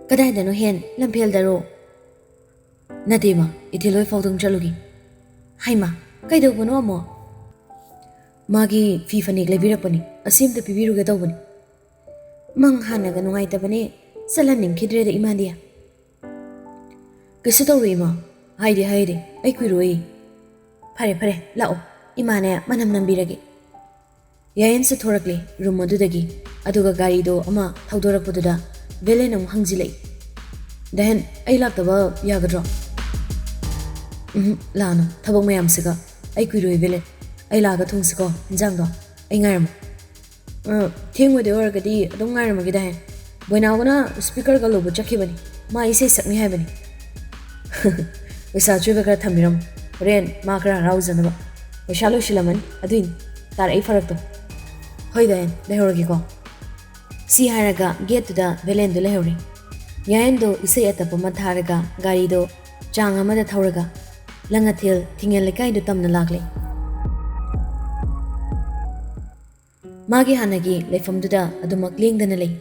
"ꯀꯗꯥꯏꯗꯅꯣ ꯍꯦꯟ? ꯂꯝꯐꯦꯜꯗꯔꯣ?" "ꯅꯠꯇꯦ ꯏꯃꯥ, ꯏꯊꯤꯜ ꯍꯣꯏ ꯐꯥꯎꯗꯪ ꯆꯠꯂꯨꯒꯦ꯫" "ꯍꯩꯃꯥ, ꯀꯩꯗꯧꯕꯅꯣ ꯑꯃꯨꯛ?" "ꯃꯥꯒꯤ ꯐꯤ ꯐꯅꯦꯛ ꯂꯩꯕꯤꯔꯛꯄꯅꯤ, ꯑꯁꯤ ꯑꯝꯇ ꯄꯤꯕꯤꯔꯨꯒꯦ ꯇꯧꯕꯅꯤ꯫" "ꯃꯪ ꯍꯥꯟꯅꯒ ꯅꯨꯡꯉꯥꯏꯇꯕꯅꯦ, ꯆꯠꯍꯟꯅꯤꯡꯈꯤꯗ꯭ꯔꯦꯗ ꯏꯃꯥꯗꯤ꯫" "ꯀꯩꯁꯨ ꯇꯧꯔꯣꯏ ꯏꯃꯥ, ꯍꯥꯏꯗꯤ ꯍꯥꯏꯗꯤ ꯑꯩ ꯀꯨꯏꯔꯣꯏ꯫" "ꯐꯔꯦ ꯐꯔꯦ, ꯂꯥꯛꯑꯣ, ꯏꯃꯥꯅꯦ ꯃꯅꯝ ꯅꯝꯕꯤꯔꯒꯦ꯫" ꯌꯥꯌꯦꯟꯁꯨ ꯊꯣꯔꯛꯂꯦ ꯔꯨꯝ ꯑꯗꯨꯗꯒꯤ, ꯑꯗꯨꯒ ꯒꯥꯔꯤꯗꯣ ꯑꯃ ꯊꯧꯗꯣꯔꯛꯄꯗꯨꯗ ꯚꯦꯂꯦꯟ ꯑꯃꯨꯛ ꯍꯪꯖꯤꯜꯂꯛꯏ꯫ "ꯗꯍꯦꯟ, ꯑꯩ ꯂꯥꯛꯇꯕ ꯌꯥꯒꯗ꯭ꯔꯣ?" "ꯎꯝ, ꯂꯥꯛꯑꯅꯨ, ꯊꯕꯛ ꯃꯌꯥꯝꯁꯤꯒ ꯑꯩ ꯀꯨꯏꯔꯣꯏ ꯚꯦꯂꯦꯟ꯫ ꯑꯩ ꯂꯥꯛꯑꯒ ꯊꯣꯡꯁꯤꯀꯣ ꯏꯟꯖꯥꯡꯗꯣ, ꯑꯩ ꯉꯥꯏꯔꯝꯃꯣ꯫" "ꯑ, ꯊꯦꯡꯉꯣꯏꯗꯣꯏ ꯑꯣꯏꯔꯒꯗꯤ ꯑꯗꯨꯝ ꯉꯥꯏꯔꯝꯃꯒꯦ ꯗꯍꯦꯟ꯫ ꯕꯣꯏꯅꯥꯎꯒꯅ ꯁ꯭ꯄꯤꯀꯔꯒ ꯂꯧꯕ ꯆꯠꯈꯤꯕꯅꯤ, ꯃꯥ ꯏꯁꯩ ꯁꯛꯅꯤ ꯍꯥꯏꯕꯅꯤ꯫" "ꯄꯩꯁꯥ ꯑꯆꯣꯏꯕ ꯈꯔ ꯊꯝꯕꯤꯔꯝꯃꯣ, ꯍꯣꯔꯦꯟ ꯃꯥ ꯈꯔ ꯍꯔꯥꯎꯖꯅꯕ꯫ ꯄꯩꯁꯥ ꯂꯣꯏꯁꯤꯜꯂꯝꯃꯅꯤ, ꯑꯗꯨꯏꯅꯤ ꯇꯥꯔꯛꯏ ꯐꯔꯛꯇꯣ꯫" "ꯍꯣꯏ ꯗꯍꯦꯟ, ꯂꯩꯍꯧꯔꯒꯦꯀꯣ꯫" ꯁꯤ ꯍꯥꯏꯔꯒ ꯒꯦꯠꯇꯨꯗ ꯚꯦꯂꯦꯟꯗꯨ ꯂꯩꯍꯧꯔꯦ꯫ ꯌꯥꯌꯦꯟꯗꯣ ꯏꯁꯩ ꯑꯇꯞꯄ ꯑꯃ ꯊꯥꯔꯒ ꯒꯥꯔꯤꯗꯣ ꯆꯥꯡ ꯑꯃꯗ ꯊꯧꯔꯒ ꯂꯪꯉꯊꯦꯜ ꯊꯤꯡꯉꯦꯜ ꯂꯩꯀꯥꯏꯗꯨ ꯇꯝꯅ ꯂꯥꯛꯂꯦ꯫ ꯃꯥꯒꯤ ꯍꯥꯟꯅꯒꯤ ꯂꯩꯐꯝꯗꯨꯗ ꯑꯗꯨꯃꯛ ꯂꯦꯡꯗꯅ ꯂꯩ꯫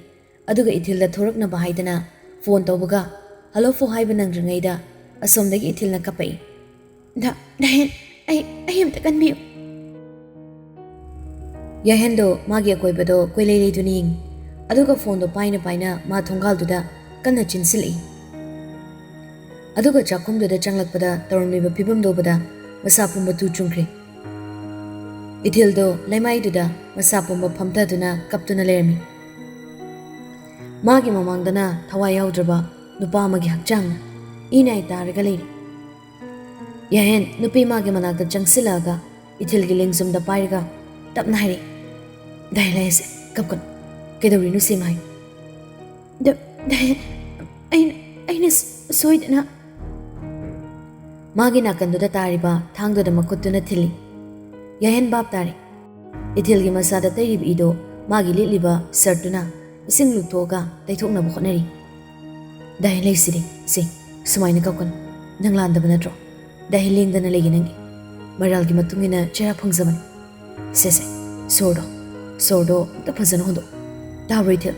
ꯑꯗꯨꯒ ꯏꯊꯤꯜꯗ ꯊꯣꯔꯛꯅꯕ ꯍꯥꯏꯗꯅ ꯐꯣꯟ ꯇꯧꯕꯒ, "ꯍꯜꯂꯣ ꯐꯣ" ꯍꯥꯏꯕ ꯅꯪꯗ꯭ꯔꯤꯉꯩꯗ ꯑꯁꯣꯝꯗꯒꯤ ꯏꯊꯤꯜꯅ ꯀꯞꯄꯛꯏ꯫ "ꯗ-, ꯗꯍꯦꯟ, ꯑꯩ, ꯑꯩ ꯑꯝꯇ ꯀꯟꯕꯤꯌꯨ꯫" ꯌꯥꯍꯦꯟꯗꯣ ꯃꯥꯒꯤ ꯑꯀꯣꯏꯕꯗꯣ ꯀꯣꯏꯂꯩ ꯂꯩꯗꯨꯅ ꯌꯦꯡꯉꯤ꯫ ꯑꯗꯨꯒ ꯐꯣꯟꯗꯣ ꯄꯥꯏꯅ ꯄꯥꯏꯅ ꯃꯥ ꯊꯣꯡꯒꯥꯜꯗꯨꯗ ꯀꯟꯅ ꯆꯤꯟꯁꯤꯜꯂꯛꯏ꯫ ꯑꯗꯨꯒ ꯆꯥꯛꯈꯨꯝꯗꯨꯗ ꯆꯪꯂꯛꯄꯗ ꯇꯧꯔꯝꯂꯤꯕ ꯐꯤꯕꯝꯗꯣ ꯎꯕꯗ ꯃꯁꯥ ꯄꯨꯝꯕ ꯇꯨ ꯆꯨꯡꯈ꯭ꯔꯦ꯫ ꯏꯊꯤꯜꯗꯣ ꯂꯩꯃꯥꯏꯗꯨꯗ ꯃꯁꯥ ꯄꯨꯝꯕ ꯐꯝꯊꯗꯨꯅ ꯀꯞꯇꯨꯅ ꯂꯩꯔꯝꯃꯤ꯫ ꯃꯥꯒꯤ ꯃꯃꯥꯡꯗꯅ ꯊꯋꯥꯏ ꯌꯥꯎꯗ꯭ꯔꯕ ꯅꯨꯄꯥ ꯑꯃꯒꯤ ꯍꯛꯆꯥꯡꯅ ꯏꯅꯥꯏ ꯇꯥꯔꯒ ꯂꯩꯔꯤ꯫ ꯌꯥꯍꯦꯟ ꯅꯨꯄꯤ ꯃꯥꯒꯤ ꯃꯅꯥꯛꯇ ꯆꯪꯁꯤꯜꯂꯛꯑꯒ ꯏꯊꯤꯜꯒꯤ ꯂꯦꯡꯖꯨꯝꯗ ꯄꯥꯏꯔꯒ ꯇꯞꯅ ꯍꯥꯏꯔꯛꯏ, "ꯗꯥꯏ ꯂꯩꯁꯦ, ꯀꯞꯀꯅꯨ꯫ ꯀꯩꯗꯧꯔꯤꯅꯣ ꯁꯤꯃ ꯍꯥꯏꯌꯨ?" "ꯗ-, ꯗꯥꯏ, ꯑꯩꯅ, ꯑꯩꯅ ꯁ-, ꯁꯣꯏꯗꯅ" ꯃꯥꯒꯤ ꯅꯥꯀꯟꯗꯨꯗ ꯇꯥꯔꯤꯕ ꯊꯥꯡꯗꯨꯗ ꯃꯈꯨꯠꯇꯨꯅ ꯊꯤꯜꯂꯤ꯫ ꯌꯥꯍꯦꯟ ꯚꯥꯞ ꯇꯥꯔꯦ꯫ ꯏꯊꯤꯜꯒꯤ ꯃꯁꯥꯗ ꯇꯩꯔꯤꯕ ꯏꯗꯣ ꯃꯥꯒꯤ ꯂꯤꯠꯂꯤꯕ ꯁꯔꯠꯇꯨꯅ ꯏꯁꯤꯡ ꯂꯨꯞꯊꯣꯛꯑꯒ ꯇꯩꯊꯣꯛꯅꯕ ꯍꯣꯠꯅꯔꯤ꯫ "ꯗꯥꯏ ꯂꯩꯁꯤꯗꯤ, ꯁꯤ, ꯁꯨꯃꯥꯏꯅ ꯀꯞꯀꯅꯨ꯫ ꯅꯪ ꯂꯥꯟꯗꯕ ꯅꯠꯇ꯭ꯔꯣ? ꯗꯥꯏ ꯂꯦꯡꯗꯅ ꯂꯩꯒꯦ ꯅꯪꯒꯤ꯫ ꯃꯔꯥꯜꯒꯤ ꯃꯇꯨꯡ ꯏꯟꯅ ꯆꯩꯔꯥꯛ ꯐꯪꯖꯕꯅꯤ꯫ ꯁꯦ, ꯁꯦ, ꯁꯣꯔꯗꯣ, ꯁꯣꯔꯗꯣ ꯑꯝꯇ ꯐꯖꯅ ꯍꯣꯟꯗꯣꯛ꯫ ꯇꯥꯕ꯭ꯔꯣ, ꯏꯊꯤꯜ?"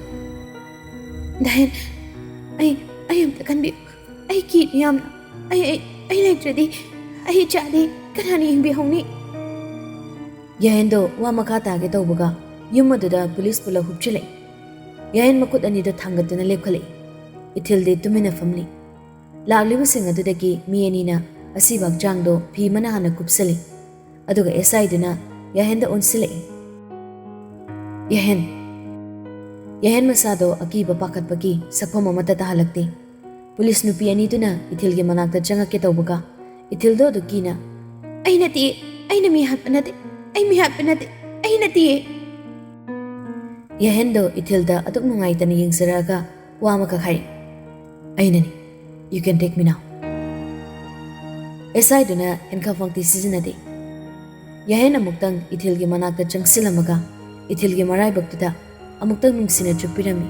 "ꯗꯥꯏ, ꯑꯩ, ꯑꯩ ꯑꯝꯇ ꯈꯟꯕꯤꯌꯨ꯫ ꯑꯩ ꯀꯤꯔꯦ ꯌꯥꯝꯅ꯫ ꯑꯩ, ꯑꯩ, ꯑꯩ ꯂꯩꯇ꯭ꯔꯗꯤ, ꯑꯩ ꯏꯆꯥꯗꯤ ꯀꯅꯥꯅ ꯌꯦꯡꯕꯤꯍꯧꯅꯤ?" ꯌꯥꯍꯦꯟꯗꯣ ꯋꯥ ꯃꯈꯥ ꯇꯥꯒꯦ ꯇꯧꯕꯒ ꯌꯨꯝ ꯑꯗꯨꯗ ꯄꯨꯂꯤꯁ ꯄꯨꯂꯞ ꯍꯨꯞꯆꯤꯜꯂꯛꯏ꯫ ꯌꯥꯍꯦꯟ ꯃꯈꯨꯠ ꯑꯅꯤꯗꯣ ꯊꯥꯡꯒꯠꯇꯨꯅ ꯂꯦꯞꯈꯠꯂꯛꯏ꯫ ꯏꯊꯤꯜꯗꯤ ꯇꯨꯃꯤꯟꯅ ꯐꯝꯂꯤ꯫ ꯂꯥꯛꯂꯤꯕꯁꯤꯡ ꯑꯗꯨꯗꯒꯤ ꯃꯤ ꯑꯅꯤꯅ ꯑꯁꯤꯕ ꯍꯛꯆꯥꯡꯗꯣ ꯐꯤ ꯑꯃꯅ ꯍꯥꯟꯅ ꯀꯨꯞꯁꯤꯜꯂꯤ, ꯑꯗꯨꯒ ꯑꯦꯁ ꯑꯥꯏꯗꯨꯅ ꯌꯥꯍꯦꯟꯗ ꯑꯣꯟꯁꯤꯜꯂꯛꯏ꯫ "ꯌꯥꯍꯦꯟ!" ꯌꯥꯍꯦꯟ ꯃꯁꯥꯗꯣ ꯑꯀꯤꯕ ꯄꯥꯈꯠꯄꯒꯤ ꯁꯛꯐꯝ ꯑꯃꯠꯇ ꯇꯥꯍꯜꯂꯛꯇꯦ꯫ ꯄꯨꯂꯤꯁ ꯅꯨꯄꯤ ꯑꯅꯤꯗꯨꯅ ꯏꯊꯤꯜꯒꯤ ꯃꯅꯥꯛꯇ ꯆꯪꯉꯛꯀꯦ ꯇꯧꯕꯒ, ꯏꯊꯤꯜꯗꯣ ꯑꯗꯨ ꯀꯤꯅ, "ꯑꯩ ꯅꯠꯇꯤꯌꯦ, ꯑꯩꯅ ꯃꯤ ꯍꯥꯠꯄ ꯅꯠꯇꯦ, ꯑꯩ ꯃꯤ ꯍꯥꯠꯄ ꯅꯠꯇꯦ, ꯑꯩ ꯅꯠꯇꯤꯌꯦ!" ꯌꯥꯍꯦꯟꯗꯣ ꯏꯊꯤꯜꯗ ꯑꯗꯨꯛ ꯅꯨꯡꯉꯥꯏꯇꯅ ꯌꯦꯡꯖꯔꯛꯑꯒ ꯋꯥ ꯑꯃꯈꯛ ꯍꯥꯏꯔꯛꯏ, "ꯑꯩꯅꯅꯤ, you can take me now." ꯑꯦꯁ ꯑꯥꯏꯗꯨꯅ ꯍꯦꯟꯈꯥꯐꯝꯇꯤ ꯁꯤꯖꯤꯟꯅꯗꯦ꯫ ꯌꯥꯍꯦꯟ ꯑꯃꯨꯛꯇꯪ ꯏꯊꯤꯜꯒꯤ ꯃꯅꯥꯛꯇ ꯆꯪꯁꯤꯜꯂꯝꯃꯒ ꯏꯊꯤꯜꯒꯤ ꯃꯔꯥꯏꯕꯛꯇꯨꯗ ꯑꯃꯨꯛꯇꯪ ꯅꯨꯡꯁꯤꯅ ꯆꯨꯞꯄꯤꯔꯝꯃꯤ,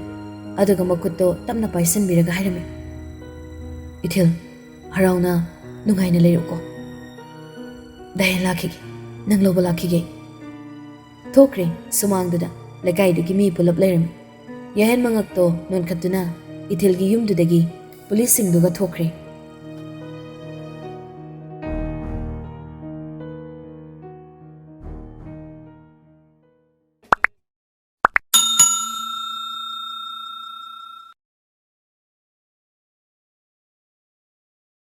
ꯑꯗꯨꯒ ꯃꯈꯨꯠꯇꯣ ꯇꯞꯅ ꯄꯥꯏꯁꯤꯟꯕꯤꯔꯒ ꯍꯥꯏꯔꯝꯃꯤ, "ꯏꯊꯤꯜ, ꯍꯔꯥꯎꯅ ꯅꯨꯡꯉꯥꯏꯅ ꯂꯩꯔꯛꯎꯀꯣ꯫ ꯗꯥꯏ ꯂꯥꯛꯈꯤꯒꯦ, ꯅꯪ ꯂꯧꯕ ꯂꯥꯛꯈꯤꯒꯦ꯫" ꯊꯣꯛꯈ꯭ꯔꯦ꯫ ꯁꯨꯃꯥꯡꯗꯨꯗ ꯂꯩꯀꯥꯏꯗꯨꯒꯤ ꯃꯤ ꯄꯨꯂꯞ ꯂꯩꯔꯝꯃꯤ꯫ ꯌꯥꯍꯦꯟ ꯃꯉꯛꯇꯣ ꯅꯣꯟꯈꯠꯇꯨꯅ ꯏꯊꯤꯜꯒꯤ ꯌꯨꯝꯗꯨꯗꯒꯤ ꯄꯨꯂꯤꯁꯁꯤꯡꯗꯨꯒ ꯊꯣꯛꯈ꯭ꯔꯦ꯫